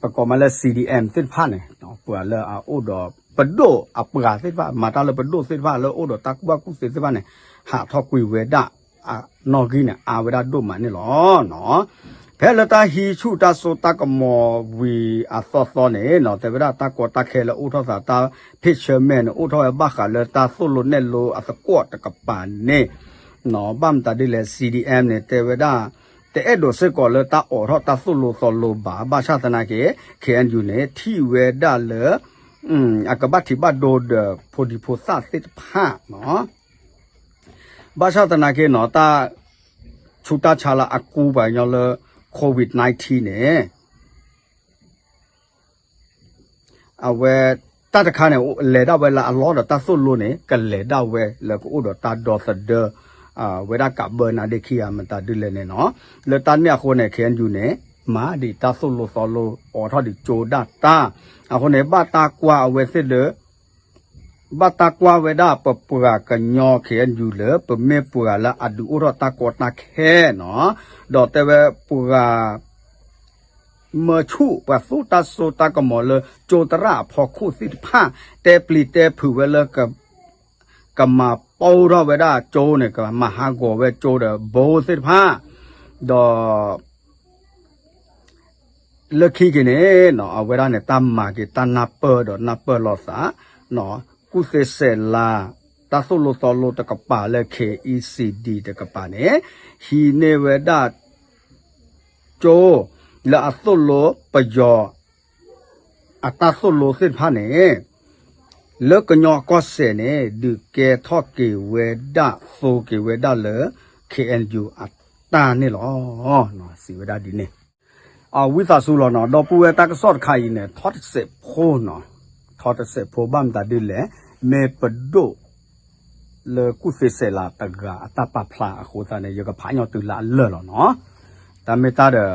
ပကိးမးလၢ CDM သ့ၣ်တဖၣ်န့ၣ် ပှၤလၢအအိၣ်ဒီးပဒိၣ်အပှၤသ့ၣ်တဖၣ် မၤတၢ်လၢပဒိၣ်သ့ၣ်တဖၣ် လၢအိၣ်ဒီးတၢ်ကူၣ်ဘၣ်ကူၣ်သ့သ့ၣ်တဖၣ်န့ၣ် ဟးထီၣ်ကွံာ်ဝဲဒၣ် အနီၣ်ဂံၢ်န့ၣ် အါဝဲဒၣ်ဒိၣ်မးန့ၣ်လီၤ. ဖဲလၢတၢ်ဟံးဆူၣ်တၢ်စိတၢ်ကမီၤဝံၤအသီသီန့ၣ် တဲဝဲဒၣ်တၢ်ကီတၢ်ခဲလၢအိၣ်ထီၣ်သး တၢ်ဖ့ၣ်ဆၢမဲာ်န့ၣ် အိၣ်ထီၣ်ဝဲဘၣ်ဃးလၢတၢ်သိၣ်လိနဲၣ်လိအသကိးတကပၤန့ၣ် ဘၣ်မတၤဒ်လဲၣ် CDM န့ၣ် တဲဝဲဒၣ် တအဲၣ်ဒိးစ့ၢ်ကီးလၢတၢ်အိးထီၣ်တၢ်သိၣ်လိသီလိဘၣ်. ဘၣ်ဆၣ်သနာ်က့ ခ့ၣ်အဲၣ်ယူၣ် န့ၣ် ထံၣ်ဝဲဒၣ်လၢ အကဘၣ်ထံးဘၣ်ဒိဒီးဖိဒံဖိသၣ်သ့ၣ်တဖၣ် ဘၣ်ဆၣ်သနာ်က့နီၤ တၢ်ဆူးတၢ်ဆါလၢအကူပှၤကညီလၢ COVID nineteen န့ၣ် အဝဲတၢ်တခါန့ၣ် လဲၤဒၣ်ဝဲလၢအလီၢ်ဒီးတၢ်သိၣ်လိန့ၣ် ကလဲၤဒၣ်ဝဲလၢကအိၣ်ဒီးတၢ်ဒီသဒၢ ဝဲဒၣ်ကးဘၢနါဒ့ခံဂၤမတၤဒ်လဲၣ်န့ၣ်နီၤ. လၢတၢ်န့ၣ်အဃိန့ၣ် ခ့ၣ်အဲၣ်ယူၣ်န့ၣ် မၤဒံးတၢ်သိၣ်လိသီလိ အိးထီၣ်ဒံးကၠိဒၣ်တၢ် အဃိန့ၣ် ဘၣ်တၢ်ကွၢ်အဝဲသ့ၣ်လၢ ဘၣ်တၢ်ကွၢ်ဝဲဒၣ်ပပှၤကညီ ခ့ၣ်အဲၣ်ယူၣ်လၢ ပမ့ၢ်ပှၤလၢအဒုးအိၣ်ထီၣ်တၢ်ကီတၢ်ခဲနီၤ, ဒီးတဲဝဲပှၤ မၢဆူၣ် ပှၤသူတၢ်စိတၢ်ကမီၤလၢကၠိသရၣ်အဖီခိၣ်သ့ၣ်တဖၣ် တဲပျံၤတဲဖုးဝဲလၢ ကမၤပိၢ်ထီၣ်ဝဲဒၣ်ကၠိန့ၣ် ကမၤဟးဂီၤဝဲကၠိဒီးဘိသ့ၣ်တဖၣ်, ဒီး လၢခံက့ၤန့ၣ် အဝဲဒၣ်န့ၣ် တၢ်မၤက့ၤတၢ်နၢ်ပၢၢ်ဒီးနၢ်ပၢၢ်လိာ်သး ကူၣ်သ့စဲးလၤ တၢ်သိၣ်လိသီလိတကပၤလၢ ခ့ၣ်အံၣ်စံၣ်ဒံၣ် တကပၤန့ၣ် ဟံးန့ၢ်ဝဲဒၣ် ကၠိ လၢအသိၣ်လိပယီၤ အတၢ်သိၣ်လိသ့ၣ်တဖၣ်န့ၣ် လၢကညီကီၢ်စဲၣ်န့ၣ် ဒုးကဲထီၣ်က့ၤဝဲဒၣ် သိက့ၤဝဲဒၣ်လၢ ခ့ၣ်အဲၣ်ယူၣ် အတၢ်န့ၣ်လီၤ. စံးဝဲဒၣ်ဒ်န့ၣ် အဝံသးစူၤလီၤနီၤ ဒီပုၢ်ဝဲၢ်တၢ်ကစီၣ်တခါအံၤန့ၣ် ထီတစဲးဖိနီၤ, ထီတစဲးဖိဘၣ်မတၤဒ်လဲၣ်, မ့ၢ်ပဒိၣ် လၢကူၣ်သ့စဲးလၤတဂၤအတၢ်ပာ်ဖျါအဃိသတးန့ၣ် ယကဖးညီတုၤလၢအလၢာ်လီၤနီၤ. တၢ်မ့ၢ်တၢ်ဒီး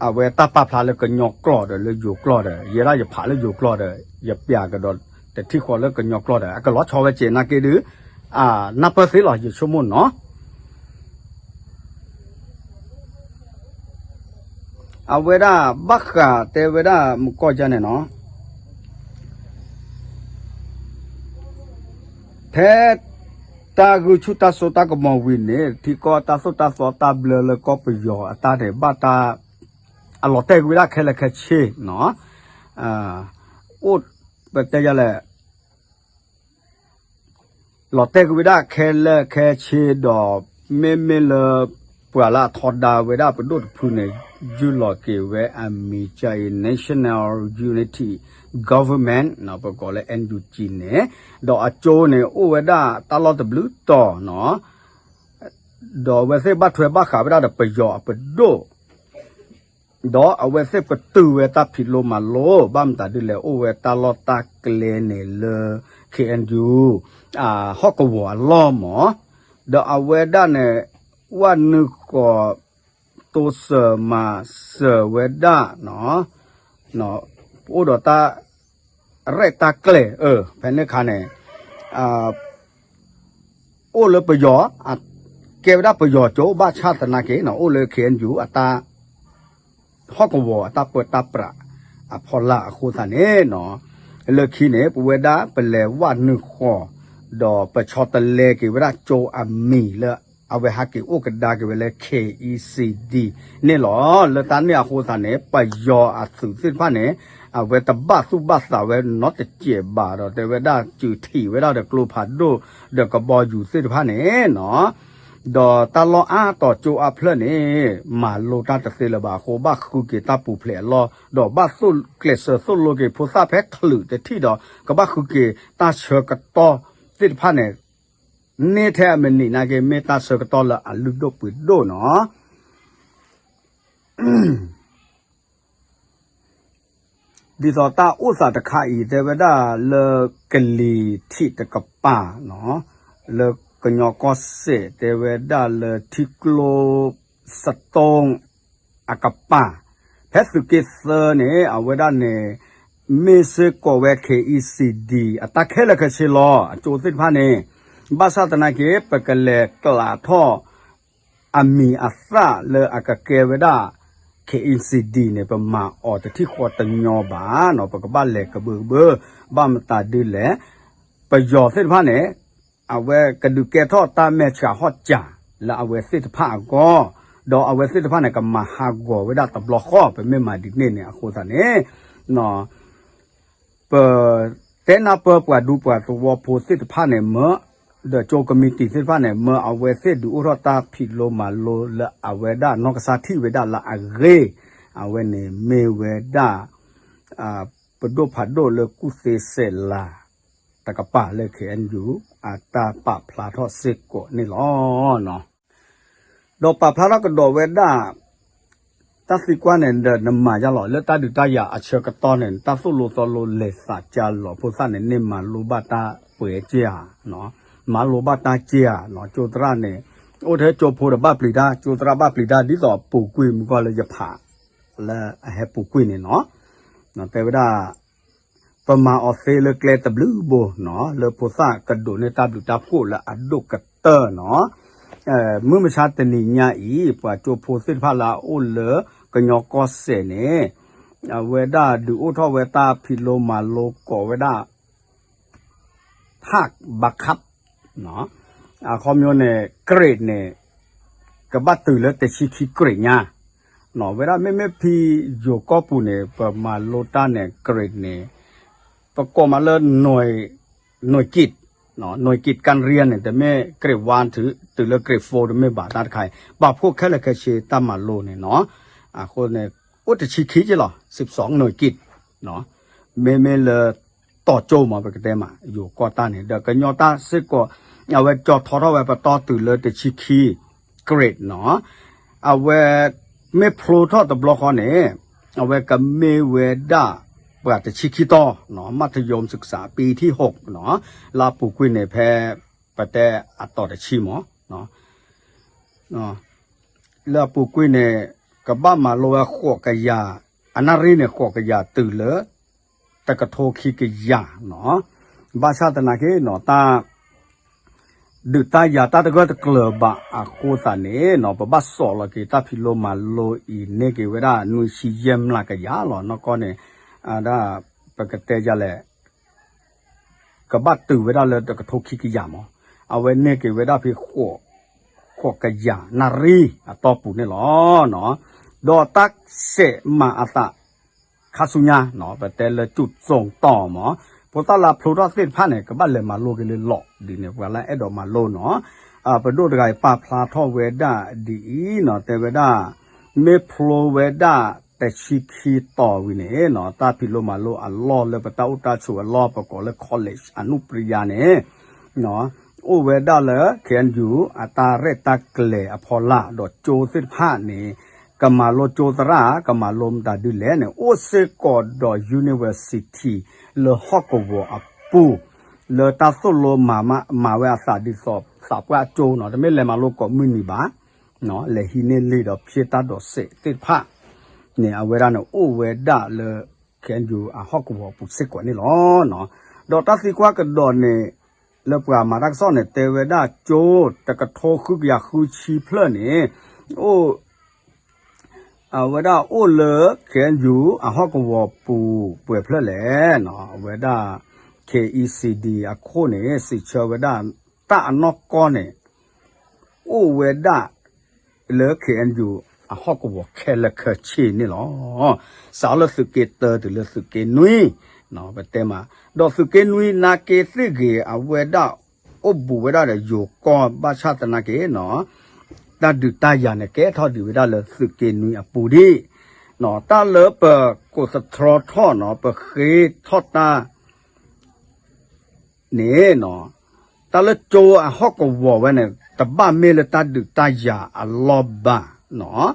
အဝဲတၢ်ပာ်ဖျါလၢကညီကျိာ်ဒီးလၢယိၤကျိာ်ဒီး ယဲဒၣ်ယဖးလၢယိၤကျိာ်ဒီး ယပျးကဒီးတထံၣ်ဃီလၢကညီကျိာ်ဒီး အကလီၤဆီဝဲကဲးနာ်က့ဒုး နၢ်ပၢၢ်သ့လီၤ ယဆိကမိၣ်နီၤ. အဝဲဒၣ်ဘၣ်ဃးတဲဝဲဒၣ်မုၢ်ကီၢ်ယါန့ၣ်နီၤ ဖဲ တၢ်ဂုာ်ဆူၣ်တၢ်စိတၢ်ကမီၤဝံၤန့ၣ် ထံကီၢ်တၢ်သိၣ်တၢ်သီတၢ်ဘျၢလၢကီၢ်ပယီၤအတၢ်န့ၣ် ဘၣ်တၢ် အလီၤတဲာ်ကွံာ်ဝဲဒၣ်ခဲလၢာ်ခဲဆ့နီၤ, အိၣ် ပတဲယၤလဲၣ် လီၤတဲာ်ကွံာ်ဝဲဒၣ်ခဲလၢာ်ခဲဆ့ဒီး မ့မ့ၢ်လၢ ပှၤလၢအထီဒါဝဲဒၣ်ပဒိၣ်တဖုန့ၣ် ယုၢ်လီၤက့ၤဝဲအမံၤကါအံၤ National Unity Government ပကိးလၢ NUG န့ၣ်, ဒီးအကၠိန့ၣ် အိၣ်ဝဲဒၣ်တၢ်လီၢ်တဘျုးတီၤနီၤ, ဒီးအဝဲသ့ၣ်ဘၣ်ထွဲဘၣ်ဃးဝဲဒၣ်ဒီးပယီၤအပဒိၣ် ဒီးအဝဲသ့ၣ်ပတုာ်ဝဲတၢ်ဖံးလိမၤလိ ဘၣ်မတၤဒ်လဲၣ် အိၣ်ဝဲတၢ်လီၢ်တၢ်ကျဲန့ၣ်လၢ ခ့ၣ်အဲၣ်ယူၣ် ဟီၣ်ကဝီၤအလီၢ်မး, ဒီးအဝဲဒၣ်န့ၣ် ဝနုာ်ဃီၤ တိစၢၤမၤစၢၤဝဲဒၣ် ပအိၣ်ဒီးတၢ် ရဲၣ်တၢ်ကျဲၤ ဖဲန့ၣ်အခါန့ၣ် အိၣ်လၢပယီၤ ကဲဝဲဒၣ်ပယီၤကၠိဘၣ်ဆၣ်သနာ်က့ အိၣ်လၢ ခ့ၣ်အဲၣ်ယူၣ် အတၢ် ဟီၣ်ကဝီၤအတၢ်ပၢတၢ်ပြး အဖီလာ်အဃိသတးန့ၣ်နီၤ, လၢခံန့ၣ် ပဝဲဒၣ်ပလဲၤဝနုာ်ဃီၤ ဒီးပဆီတလဲက့ၤဝဲဒၣ်ကၠိအမံၤလၢ အဝဲဟးက့ၤအိၣ်ကဒါက့ၤဝဲလၢ KECD န့ၣ်လီၤ. လၢတၢ်န့ၣ်အဃိသတးန့ၣ် ပယီၤအသုးသ့ၣ်တဖၣ်န့ၣ် အဝဲတဘၣ်သူၣ်ဘၣ်သးဝဲနီတစဲးဘၣ်ဒီး တဲဝဲဒၣ်စုးထံးဝဲဒၣ်ဒီးကျိဖးဒိၣ် ဒီးကဘီယူၤသ့ၣ်တဖၣ်န့ၣ်နီၤ ဒီးတၢ်လီၢ်အါတီၤကၠိအါဖျၢၣ်န့ၣ် မၤလိတၢ်တသ့လၢၤဘၣ်အဃိ ဘၣ်ဃုက့ၤတၢ်ပူၤဖျဲးအလီၢ် ဒီးဘၣ်သိၣ်ကျဲးစၢးသိၣ်လိက့ၤဖိသၣ်ဖဲချုးတထံၣ်ဒီး ကဘၣ်ဃုက့ၤတၢ်ဆၢကတီၢ်သ့ၣ်တဖၣ်န့ၣ် န့ၢ်ထဲအမနံၤနာ်က့ မ့ၢ်တၢ်ဆၢကတီၢ်လၢအလုၢ်ဒိၣ်ပှ့ၤဒိၣ်နီၤ ဒ်သိးတၢ်အိၣ်သးတခါအံၤ တဲဝဲဒၣ်လၢကလံၤထံးတကပၤ လၢကညီကီၢ်စဲၣ် တဲဝဲဒၣ်လၢထံကျိ စတိ အကပၤ ဖဲသုးက့သၢန့ၣ် အဝဲဒၣ်န့ၣ် မ့ၢ်စ့ၢ်ကီးဝဲ KECD အတၢ်ခဲလၢာ်ခဲဆ့လီၤ. အကၠိသ့ၣ်တဖၣ်န့ၣ် ဘၣ်ဆၣ်သနာ်က့ ပကလဲၤကျးထီၣ် အမံၤအသၣ်လၢအကကဲဝဲဒၣ် KECD န့ၣ် ပမၤအီၤတထံၣ်ဃီတညီဘၣ်နီၤ ပကဘၣ်လဲၤကဘၢကဘၢ ဘၣ်မတၤဒ်လဲၣ် ပယီၤသ့ၣ်တဖၣ်န့ၣ် အဝဲကဒုးကဲထီၣ်တၢ်မဲာ်ဆှးဟီၣ်စၢ်လၢအဝဲသ့ၣ်တဖၣ်အဂီၢ်, ဒီးအဝဲသ့ၣ်တဖၣ်န့ၣ် ကမၤဟးဂီၤဝဲဒၣ်တဘျီဃီ ပမ့ၢ်မၤဒ်န့ၣ်န့ၣ် အဃိသတးန့ၣ် ပ တဲနၢ်ပၢၢ်ပှၤဒူပှၤသဝီဖိသ့ၣ်တဖၣ်န့ၣ်မၢ, ဒီးကၠိကမံးတံာ်သ့ၣ်တဖၣ်န့ၣ် မၢအဝဲသ့ၣ်ဒုးအိၣ်ထီၣ်တၢ်ဖံးလိမၤလိလၢအဝဲဒၣ်နီၢ်ကစၢ်ထံၣ်ဝဲဒၣ်လၢအဂ့ၢ်, အဝဲန့ၣ်မ့ၢ်ဝဲဒၣ် ပဒိၣ်ဖးဒိၣ်လၢကူၣ်သ့စဲးလၤ တကပၤလၢ ခ့ၣ်အဲၣ်ယူၣ် အတၢ်ပာ်ဖျါထီၣ်စ့ၢ်ကီးန့ၣ်လီၤ. ဒီးပာ်ဖျါထီၣ်ကဒီးဝဲဒၣ် တၢ်သံကွၢ်န့ၣ်ဒီးနမၤယါလီၤ လၢတၢ်ဒုးတၢ်ယၤအဆၢကတီၢ်န့ၣ် တၢ်သိၣ်လိသီလိလဲၤသးကါလီၤ ဖိသၣ်န့ၣ် န့ၢ်မၤလိဘၣ်တၢ်ပှဲၤက့ဧါ, မၤလိဘၣ်တၢ်က့ဧါ, ကၠိသရၣ်န့ၣ် အိၣ်ထဲကၠိဖိဒီးဘၣ်ပျံၤတၢ် ကၠိသရၣ်ဘၣ်ပျံၤတၢ် ဒ်သိးအပူၤကွံာ်မုၢ်ကီၢ်လၢယဖး လၢအဟဲပူၤကွံာ်န့ၣ်နီၤ, တဲဝဲဒၣ် ပမၤအီၤသ့လၢကျဲတဘျုးဘိနီၤ လၢဖိသၣ်ကဒိးန့ၢ်တၢ်ဘျုးတၢ်ဖှိၣ်လၢအဒိၣ်ကတၢၢ်နီၤ, မုၢ်မဆါတနံၤညါအံၤ ပှၤကၠိဖိသ့ၣ်တဖၣ်လၢအအိၣ်လၢကညီကီၢ်စဲၣ်န့ၣ် အဝဲဒၣ်ဒုးအိၣ်ထီၣ်ဝဲတၢ်ဖံးလိမၤလိကိးဝဲဒၣ် ဟၣ်ဘါခပ် အခီပညီန့ၣ် grade န့ၣ် ကဘၣ်တုၤလၢတဆံခံ grade ညါ, ဝဲဒၣ်မ့မ့ၢ်ဖဲယိၤကီၢ်ပူၤန့ၣ် ပမၤလိတၢ်န့ၣ် grade န့ၣ် ပကိးမးလၢ နွံက့တ်, နွံက့တ်ကရံန့ၣ် တမ့ၢ် grade one တုၤလၢ grade four တမ့ၢ်ဘၣ်တၢ်တခါအံၤ ပာ်ဖှိၣ်ခဲလၢာ်ခဲဆ့တၢ်မၤလိန့ၣ်နီၤ, အဃိန့ၣ် အိၣ်တဆံခံက့လီၤ စံးပစီ နွံက့တ် မ့မ့ၢ်လၢ တီၤကၠိမး ပကတဲမး ယိၤကီၢ်တၢ်န့ၣ် ဒီးကညီတၢ်စ့ၢ်ကီး အဝဲကၠီထီထီၣ်ဝဲပတီၢ်တုၤလၢတဆံခံ grade နီၤ, အဝဲ မ့ၢ်ဖျိထီၣ်တဘျီဃီန့ၣ် အဝဲကမ့ၢ်ဝဲဒၣ် ပှၤတဆံခံတီၤ မထယိမ်းศึกษา ပံထံၣ်ဟိးနီၤ, လၢအပူၤကွံာ်န့ၣ်ဖဲ ပတဲအတီၤတဆံမး လၢအပူၤကွံာ်န့ၣ် ကဘၣ်မၤလိဝဲဃိးကယၤ, အနၣ်ရံၣ်န့ၣ် ဃိးကယၤတုၤလၢ တကထိခံကယၤနီၤ, ဘၣ်ဆၣ်သနာ်က့နီၤ တၢ် ဒုးတၢ်ယၤတၢ်တဂၢၢ်တကျၢၤဘၣ်အဃိသတးန့ၣ်နီၤ ပဘၣ်စိာ်လီၤက့ၤတၢ်ဖံးလိမၤလိအံၤန့ၢ်က့ၤဝဲဒၣ် နွံဆံယဲၢ်မျးကယၤလီၤ နီၢ်ကီၢ်န့ၣ် ဒ် ပကတဲယလဲၣ် ကဘၣ်တုၤဝဲဒၣ်လၢတကထိခံကယၤမး, အဝဲန့ၢ်က့ၤဝဲဒၣ်ဖဲ ဃိးကယၤနၣ်ရံၣ်အတီၢ်ပူၤန့ၣ်လီၤ. ဒီးတၢ်စဲးမၤအသး ခါဆူညါ ပတဲလၢ จุดส่งต่อ မး, ဖိသၣ်လၢအဖျိထီၣ်သ့ၣ်တဖၣ်န့ၣ် ကဘၣ်လဲၤမၤလိက့ၤလၢလီၢ်ဒ်န့ၣ် ပှၤလၢအဲၣ်ဒိးမၤလိနီၤ, ပဒိၣ်တဂၤအံၤပာ်ဖျါထီၣ်ဝဲဒၣ်ဒ်အံၤနီၤ တဲဝဲဒၣ် မ့ၢ်ဖျိဝဲဒၣ်တဆံခံတီၤဝံၤန့ၣ်နီၤ တၢ်ဖံးလိမၤလိအလီၢ်လၢပတၢ်အိၣ်တၢ်ဆိးအလီၢ် ပကိးလၢ college အနုပရိယါန့ၣ် အိၣ်ဝဲဒၣ်လၢ ခ့ၣ်အဲၣ်ယူၣ် အတၢ်ရဲၣ်တၢ်ကျဲၤအဖီလာ် ဒီးကၠိသ့ၣ်တဖၣ်န့ၣ် ကမၤလိကၠိသရၣ် ကမၤလိမတၤဒ်လဲၣ်န့ၣ် အိၣ်စ့ၢ်ကီးဒီး university လၢဟီၣ်ကဝီၤအပူၤ လၢတၢ်သိၣ်လိမၤမး မၤဝဲအသးဒ်သိးသးပှၢ်ကၠိနီၤ တမ့ၢ်လဲၤမၤလိကိးမုၢ်နံၤဘၣ် လဲၤဟံးန့ၢ်လံာ်ဒီးဖျ့တၢ်ဒိးစဲးသ့ၣ်တဖၣ်န့ၣ် အဝဲဒၣ်န့ၣ် အိၣ်ဝဲဒၣ်လၢ ခ့ၣ်အဲၣ်ယူၣ် အဟီၣ်ကဝီၤအပူၤစ့ၢ်ကီးန့ၣ်လီၤ. ဒီးတၢ်သံကွၢ်ကဒီးန့ၣ် လၢပှၤမၤတၢ်ကစီၣ်န့ၣ် တဲဝဲဒၣ်ကၠိတကထိဃုကယၤဃုဆံဖျၢၣ်န့ၣ် အိၣ် အဝဲဒၣ်အိၣ်လၢ ခ့ၣ်အဲၣ်ယူၣ် အဟီၣ်ကဝီၤပူၤပှဲၤဖျၢၣ်လဲၣ်နီၤ အဝဲဒၣ် K E C D အခိၣ်န့ၣ် စံးဆၢဝဲဒၣ် တၢ်အနီၢ်ကီၢ်န့ၣ် အိၣ်ဝဲဒၣ်လၢ ခ့ၣ်အဲၣ်ယူၣ် အဟီၣ်ကဝီၤခဲလၢာ်ခဲဆ့န့ၣ်လီၤ. စးလၢသုးက့တၢတုၤလၢသုးက့နွံ ပတဲမး ဒီးသုးက့နွံနာ်က့သ့ၣ်ဂ့ၤ အဝဲဒၣ်အိၣ်ဘူးဝဲဒၣ်ဒီးယိၤကီၢ်ဘၣ်ဆၣ်သနာ်က့နီၤ တၢ်ဒုးတၢ်ယၤန့ၣ် ကဲထီၣ်ဒံးဝဲဒၣ်လၢသုးက့နွံအပူၤဒံး တၢ်လၢပကိးသတြီထီၣ်နီၤ ပဃ့ထီၣ်တၢ် န့ၣ်နီၤ တၢ်လၢကၠိအဟီၣ်ကဝီၤဝဲန့ၣ် တဘၣ်မ့ၢ်လၢတၢ်ဒုးတၢ်ယၤအလီၢ်ဘၣ်နီၤ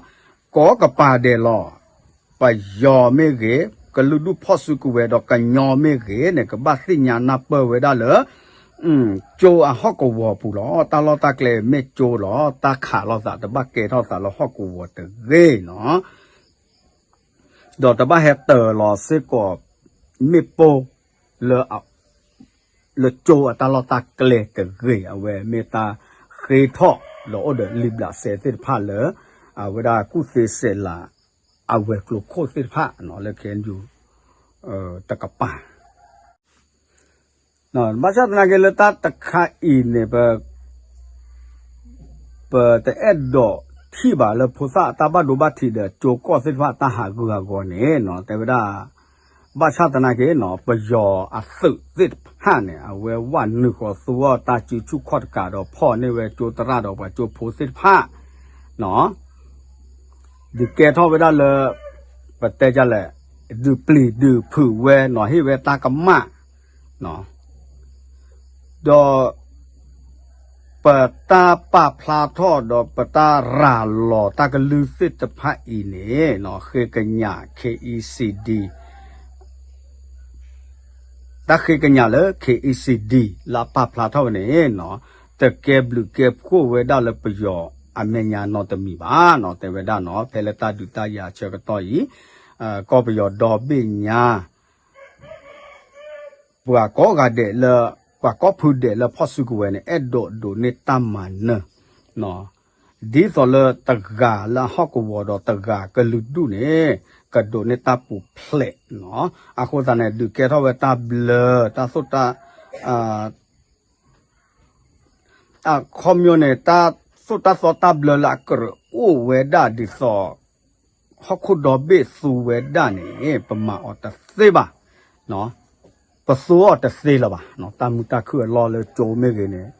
ကိးကပၤဒဲးလီၤ. ပယီၤမ့ၢ်ဂ့ၤ ကလုာ်ဒူၣ်ဖီၣ်စုကဝဲၤဒီးကညီမ့ၢ်ဂ့ၤန့ၣ် ကဘၣ်သ့ၣ်ညါနၢ်ပၢၢ်ဝဲဒၣ်လၢ ကၠိအဟီၣ်ကဝီၤပူၤလီၤ. တၢ်လီၢ်တၢ်ကျဲမ့ၢ်ကၠိလီၤ. တၢ်ခးလိာ်သးတဘၣ်ကဲထီၣ်သးလၢဟီၣ်ကဝီၤတဂ့ၤနီၤ ဒီးတဘၣ်ဟဲတၢၤလီၤစ့ၢ်ကီး မ့ၣ်ပိၢ်လၢ လၢကၠိအတၢ်လီၢ်တၢ်ကျဲတဂ့ၤ အဝဲမ့ၢ်တၢ်ဃ့ထီၣ်ဒီးအိၣ်ဒီးလံာ်ဘျးစဲသ့ၣ်တဖၣ်လၢ အဝဲဒၣ်ကူၣ်သ့စဲးလၤ အဝဲၤကျိၤခိၣ်သ့ၣ်တဖၣ်လၢ ခ့ၣ်အဲၣ်ယူၣ် တကပၤ ဘၣ်ဆၣ်သနာ်က့လၢတၢ်တခါအံၤန့ၣ် ပ ပတအဲၣ်ဒိးထံၣ်ဘၣ်လၢဖိသၣ်အတၢ်ဘၣ်ဒိဘၣ်ထံးဒီးကၠိကီၢ်သ့ၣ်တဖၣ်တၢ်ဟးဂူာ်ဟးဂီၤန့ၣ်နီၤ တဲဝဲဒၣ် ဘၣ်ဆၣ်သနာ်က့နီၤ ပယီၤအသုးသ့ၣ်တဖၣ်န့ၣ် အဝဲဝဲနုာ်ဃီၤသူအီၤတၢ်စုဆူၣ်ခီၣ်တကးဒီး ဖီၣ်န့ၢ်ဝဲကၠိသရၣ်ဒီးပှၤကၠိဖိသ့ၣ်တဖၣ်နီၤ ဒုးကဲထီၣ်ဝဲဒၣ်လၢ ပတဲဒ်လဲၣ် ဒုးပျံၤဒုးဖုးဝဲနီၤ ဟ့ၣ်ဝဲတၢ်ကမၣ် ဒီး ပတၢ်ပာ်ဖျါထီၣ်ဒီးပတၢ်ရၤလီၤတၢ်ကလုၢ်သ့ၣ်တဖၣ်အံၤန့ၣ် ဃ့ကညး ခ့အံစံဒံ တၢ်ဃ့ကညးလၢ ခ့အံစံဒံ လၢအပာ်ဖျါထီၣ်ဝဲန့ၣ် တကဲဘျုးကဲဖှိၣ်ဝဲဒၣ်လၢပယီၤအမဲာ်ညါနီတမံၤဘၣ်နီၤ တဲဝဲဒၣ်နီၤ ဖဲလၢတၢ်ဒုးတၢ်ယၤဆၢကတီၢ်အံၤ ကီၢ်ပယီၤဒီဘ့ၣ်ညါ ပှၤကိးဂၤဒဲးလၢ ပှၤကိးဖုဒဲးလၢဖီၣ်စုကဝဲၤန့ၣ် အဲၣ်ဒိးဒိးန့ၢ်တၢ်မၤနၢၤ ဒ်သိးလၢတဂၤလၢအဟီၣ်ကဝီၤဒီးတဂၤကလုာ်ဒူၣ်န့ၣ် ကဒိးန့ၢ်တၢ်ပူၤဖျဲးနီၤ အဃိသတးန့ၣ် ဒုးကဲထီၣ်ဝဲတၢ်ဘျၢ တၢ်သိၣ်တၢ် အခီပညီန့ၣ် တၢ်သိၣ်တၢ်သီတၢ်ဘျၢလၢအကြၢးအိၣ်ဝဲဒၣ်ဒ်သိး ဟီၣ်ခိၣ်ဒီဘ့ၣ်သူဝဲဒၣ်န့ၣ် ပမၤအီၤတသ့ဘၣ်, ပသူအီၤတသ့လၢၤဘၣ်. တၢ်မုာ်တၢ်ခုၣ်အလီၢ်လၢကၠိမ့ၢ်ဂ့ၤန့ၣ်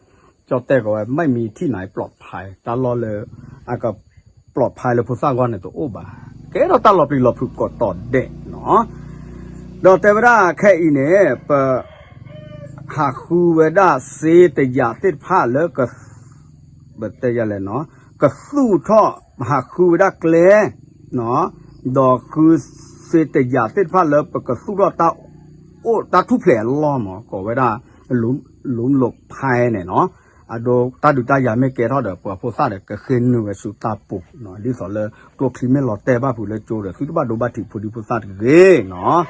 ကၠီၣ်တဲၣ်ကီးဝဲ ไม่มีที่ไหนปลอดภัย တၢ်လီၢ်လၢ အက ปลอดภัย လၢဖိသၣ်ဂီၢ်န့ၣ်တအိၣ်ဘၣ်. ကဲထီၣ်တၢ်လီၤပျံၤလီၤဖုးကိးတီၤဒဲးနီၤ. ဒီးတဲဝဲဒၣ်ခဲအံၤန့ၣ် ပ ဟးဃုဝဲဒၣ်စ့တယၤသ့ၣ်တဖၣ်လၢ ပတဲယလဲၣ်နီၤ ကသူၣ်ထီၣ် ဟးဃုဝဲဒၣ်ကျဲ ဒီးဃုစ့တယၤသ့ၣ်တဖၣ်လၢပကသူၣ်ထီၣ်တၢ်အိၣ်တၢ်ထူၣ်ဖျဲးအလီၢ်မး ကိးဝဲဒၣ် လူမလိးဖဲန့ၣ်နီၤ. အဒိ တၢ်ဒုးတၢ်ယၤမ့ၢ်ကဲထီၣ်ဒီး ပှၤဖိသၣ်ဒီးကဃ့နုာ်ဝဲဆူတၢ်ပူၤနီၤ. ဒ်သိးလၢကျိချံမ့ၢ်လီၤတဲာ်ဘၣ်ဖုးလၢကၠိဒီး သုတဘၣ်ဒိဘၣ်ထံးဖိဒံဖိသၣ်တဂ့ၤနီၤ.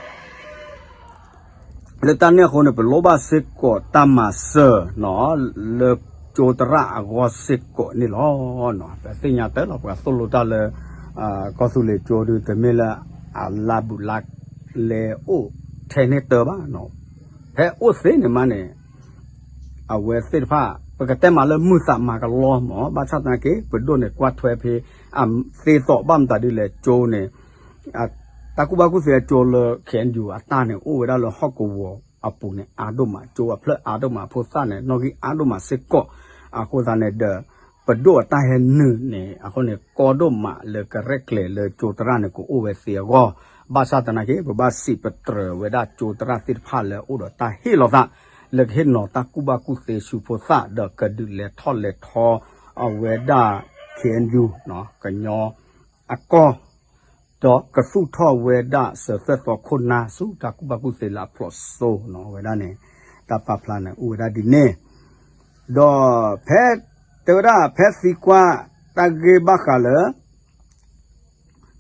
လၢတၢ်န့ၣ်အဃိန့ၣ် ပလိၣ်ဘၣ်စ့ၢ်ကီးတၢ်မၤစၢၤနီၤ လၢကၠိသရၣ်အဂီၢ်စ့ၢ်ကီးန့ၣ်လီၤ. ပသ့ၣ်ညါတၢ်လီၤ ပှၤသိၣ်လိတၢ်လၢ ကီၢ်သူလ့ၤကၠိဒုး တမ့ၢ်လၢအလါဘူးလါလဲအိၣ်ထဲန့ၣ်တၢ်ဘၣ်နီၤ. ဖဲအိၣ်သ့န့ၣ်မးန့ၣ် အဝဲသ့ၣ်တဖၣ် ပကတဲမးလၢမုာ်သးမၤကလီမး ဘၣ်ဆၣ်သနာ်က့ ပဒိၣ်န့ၣ်ကွၢ်ထွဲဖဲ အသ့သိးဘၣ်မတၤဒ်လဲၣ်ကၠိန့ၣ် တၢ်ကူၣ်ဘၣ်ကူၣ်သ့အကၠိလၢ ခ့ၣ်အဲၣ်ယူၣ် အတၢ်န့ၣ် အိၣ်ဝဲဒၣ်လၢဟီၣ်ကဝီၤအပူၤန့ၣ် အါဒိၣ်မး ကၠိအဖျၢၣ်အါဒိၣ်မး ဖိသၣ်န့ၣ် နီၣ်ဂံၢ်အါဒိၣ်မးစ့ၢ်ကီး. အဃိသတးန့ၣ်ဒီး ပဒိၣ်အတၢ်ဟဲနုာ်န့ၣ် အဃိန့ၣ် ကီဒိၣ်မးလၢကရဲၣ်ကျဲၤလၢကၠိသရၣ်န့ၣ် ကအိၣ်ဝဲသ့အဂီၢ်, ဘၣ်ဆၣ်သနာ်က့ ပဘၣ်စံးပတြၢၤဝဲဒၣ်ကၠိသရၣ်သ့ၣ်တဖၣ်လၢအိၣ်ဒီးတၢ်ဟ့ၣ်လီၤသး လၢကဟ့ၣ်နီၤတၢ်ကူၣ်ဘၣ်ကူၣ်သ့ဆူဖိသၣ် ဒီးကဒုးလဲၤထီၣ်လဲၤထီအဝဲဒၣ် ခ့ၣ်အဲၣ်ယူၣ် ကညီအကီၢ် ဒီးကသူၣ်ထီၣ်ဝဲဒၣ်စၢၤသွဲၣ်သီခိၣ်နၢ်ဆူတၢ်ကူၣ်ဘၣ်ကူၣ်သ့လၢအဖျိးစိနီၤ ဝဲဒၣ်န့ၣ် တၢ်ပာ်ဖျါန့ၣ် အိၣ်ဝဲဒၣ်ဒ်န့ၣ်, ဒီးဖဲ တဲဝဲဒၣ်ဖဲသံကွၢ်တၢ်ဂ့ၢ်ဘၣ်ဃးလၢ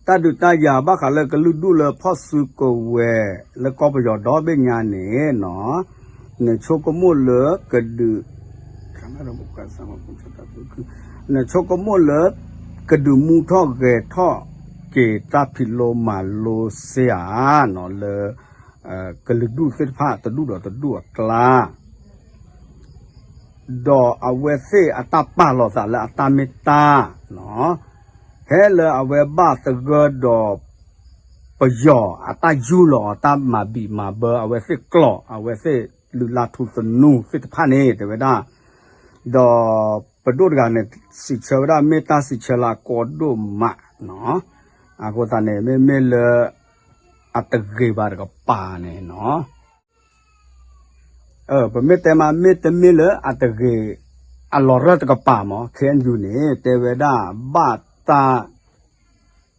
တၢ်ဒုးတၢ်ယၤဘၣ်ဃးလၢကလုာ်ဒူၣ်လၢဖီၣ်စုကဝဲၤလၢကီၢ်ပယီၤဒီဘ့ၣ်ညါန့ၣ်နီၤ, နဆိကမိၣ်လၢကဒုး နဆိကမိၣ်လၢ ကဒုးမူထီၣ်ဂဲၤထီၣ်က့ၤတၢ်ဖံးလိမၤလိစ့ဧါနီၤ လၢ ကလုာ်ဒူၣ်သ့ၣ်တဖၣ်တဒူၣ်ဒီးတဒူၣ်အကျါ ဒီးအဝဲသ့ၣ်အတၢ်ပာ်လီၤသးလၢအတၢ်မ့ၢ်တၢ်နီၤ, ဖဲလၢအဝဲဘၣ်သဂၢၢ်ဒီး ပယီၤအတၢ်ယူၢ်လီၤအတၢ်မၤဘံးမၤဘၢအဝဲသ့ၣ်ကျိာ် အဝဲသ့ၣ်လုၢ်လၢ်ထူသနူသ့ၣ်တဖၣ်န့ၣ် တဲဝဲဒၣ်, ဒီးပဒိၣ်တဂၤန့ၣ် စံးဆၢဝဲဒၣ်မ့ၢ်တၢ်စံးဆၢလၢအကီဒိၣ်မးနီၤ, အဃိသတးန့ၣ် မ့မ့ၢ်လၢ အတဂ့ၤဘၣ်တကပၤန့ၣ်နီၤ ပမ့ၢ်တဲမး မ့တမ့ၢ်လၢအတဂ့ၤ အလီၤရၢၢ်တကပၤမး ခ့ၣ်အဲၣ်ယူၣ်န့ၣ် တဲဝဲဒၣ် ဘၣ်တၢ်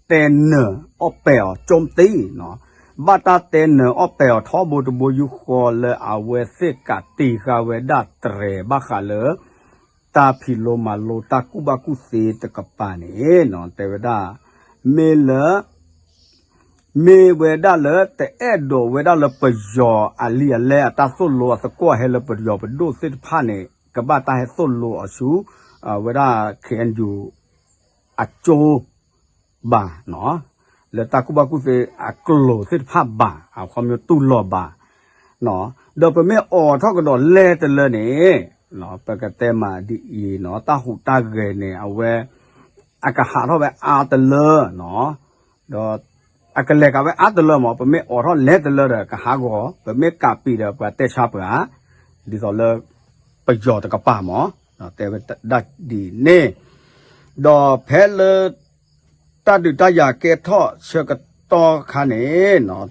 တဲနၢၤအီၣ်ပဲာ်အီၤ ကၠိမတံနီၤ, ဘၣ်တၢ်တဲနၢၤအီၣ်ပဲာ်အီၤထီဘိတဘိယူၢ်ဃီလၢအဝဲသ့ၣ်ကးတံာ်ဃာ်ဝဲဒၣ်တြဲၤဘၣ်ဃးလၢ တၢ်ဖံးလိမၤလိတၢ်ကူၣ်ဘၣ်ကူၣ်သ့တကပၤန့ၣ်နီၤ တဲဝဲဒၣ် မ့ၢ်လၢ မ့ၢ်ဝဲဒၣ်လၢတအဲၣ်ဒိးဝဲဒၣ်လၢပယီၤအလံာ်အလဲၢ်အတၢ်သိၣ်လိအသကွီၢ်ဟဲလၢပယီၤပဒိၣ်သ့ၣ်တဖၣ်န့ၣ် ကဘၣ်တၢ်ဟဲသိၣ်လိအီၤဆူ ဝဲဒၣ် ခ့ၣ်အဲၣ်ယူၣ် အကၠိဘၣ်နီၤ, လၢတၢ်ကူၣ်ဘၣ်ကူၣ်သ့အကျိၤသ့ၣ်တဖၣ်ဘၣ် အခီပညီတူၢ်လိာ်ဘၣ် ဒီးပမ့ၢ်အိးထီၣ်ကဒီးလဲၤတလၢန့ၣ် ပကတဲမးဒ်အံၤနီၤ တၢ်ဟူးတၢ်ဂဲၤန့ၣ် အဝဲ အကဟးထီၣ်ဝဲအါတလၢနီၤ, ဒီးအကလဲၤကးဝဲအါတလၢမး ပမ့ၢ်အိးထီၣ်လဲၤတလၢဒီးကဟးဂီၤ ပမ့ၢ်ကးပံာ်ဒီးပှၤတဲဆါပှၤ ဒ်သိးလၢ ပယီၤတကပၤမး တဲဝဲဒၣ်ဒ်န့ၣ်, ဒီးဖဲလၢ တၢ်ဒုးတၢ်ယၤကဲထီၣ်ဆၢကတီၢ်ခါန့ၣ်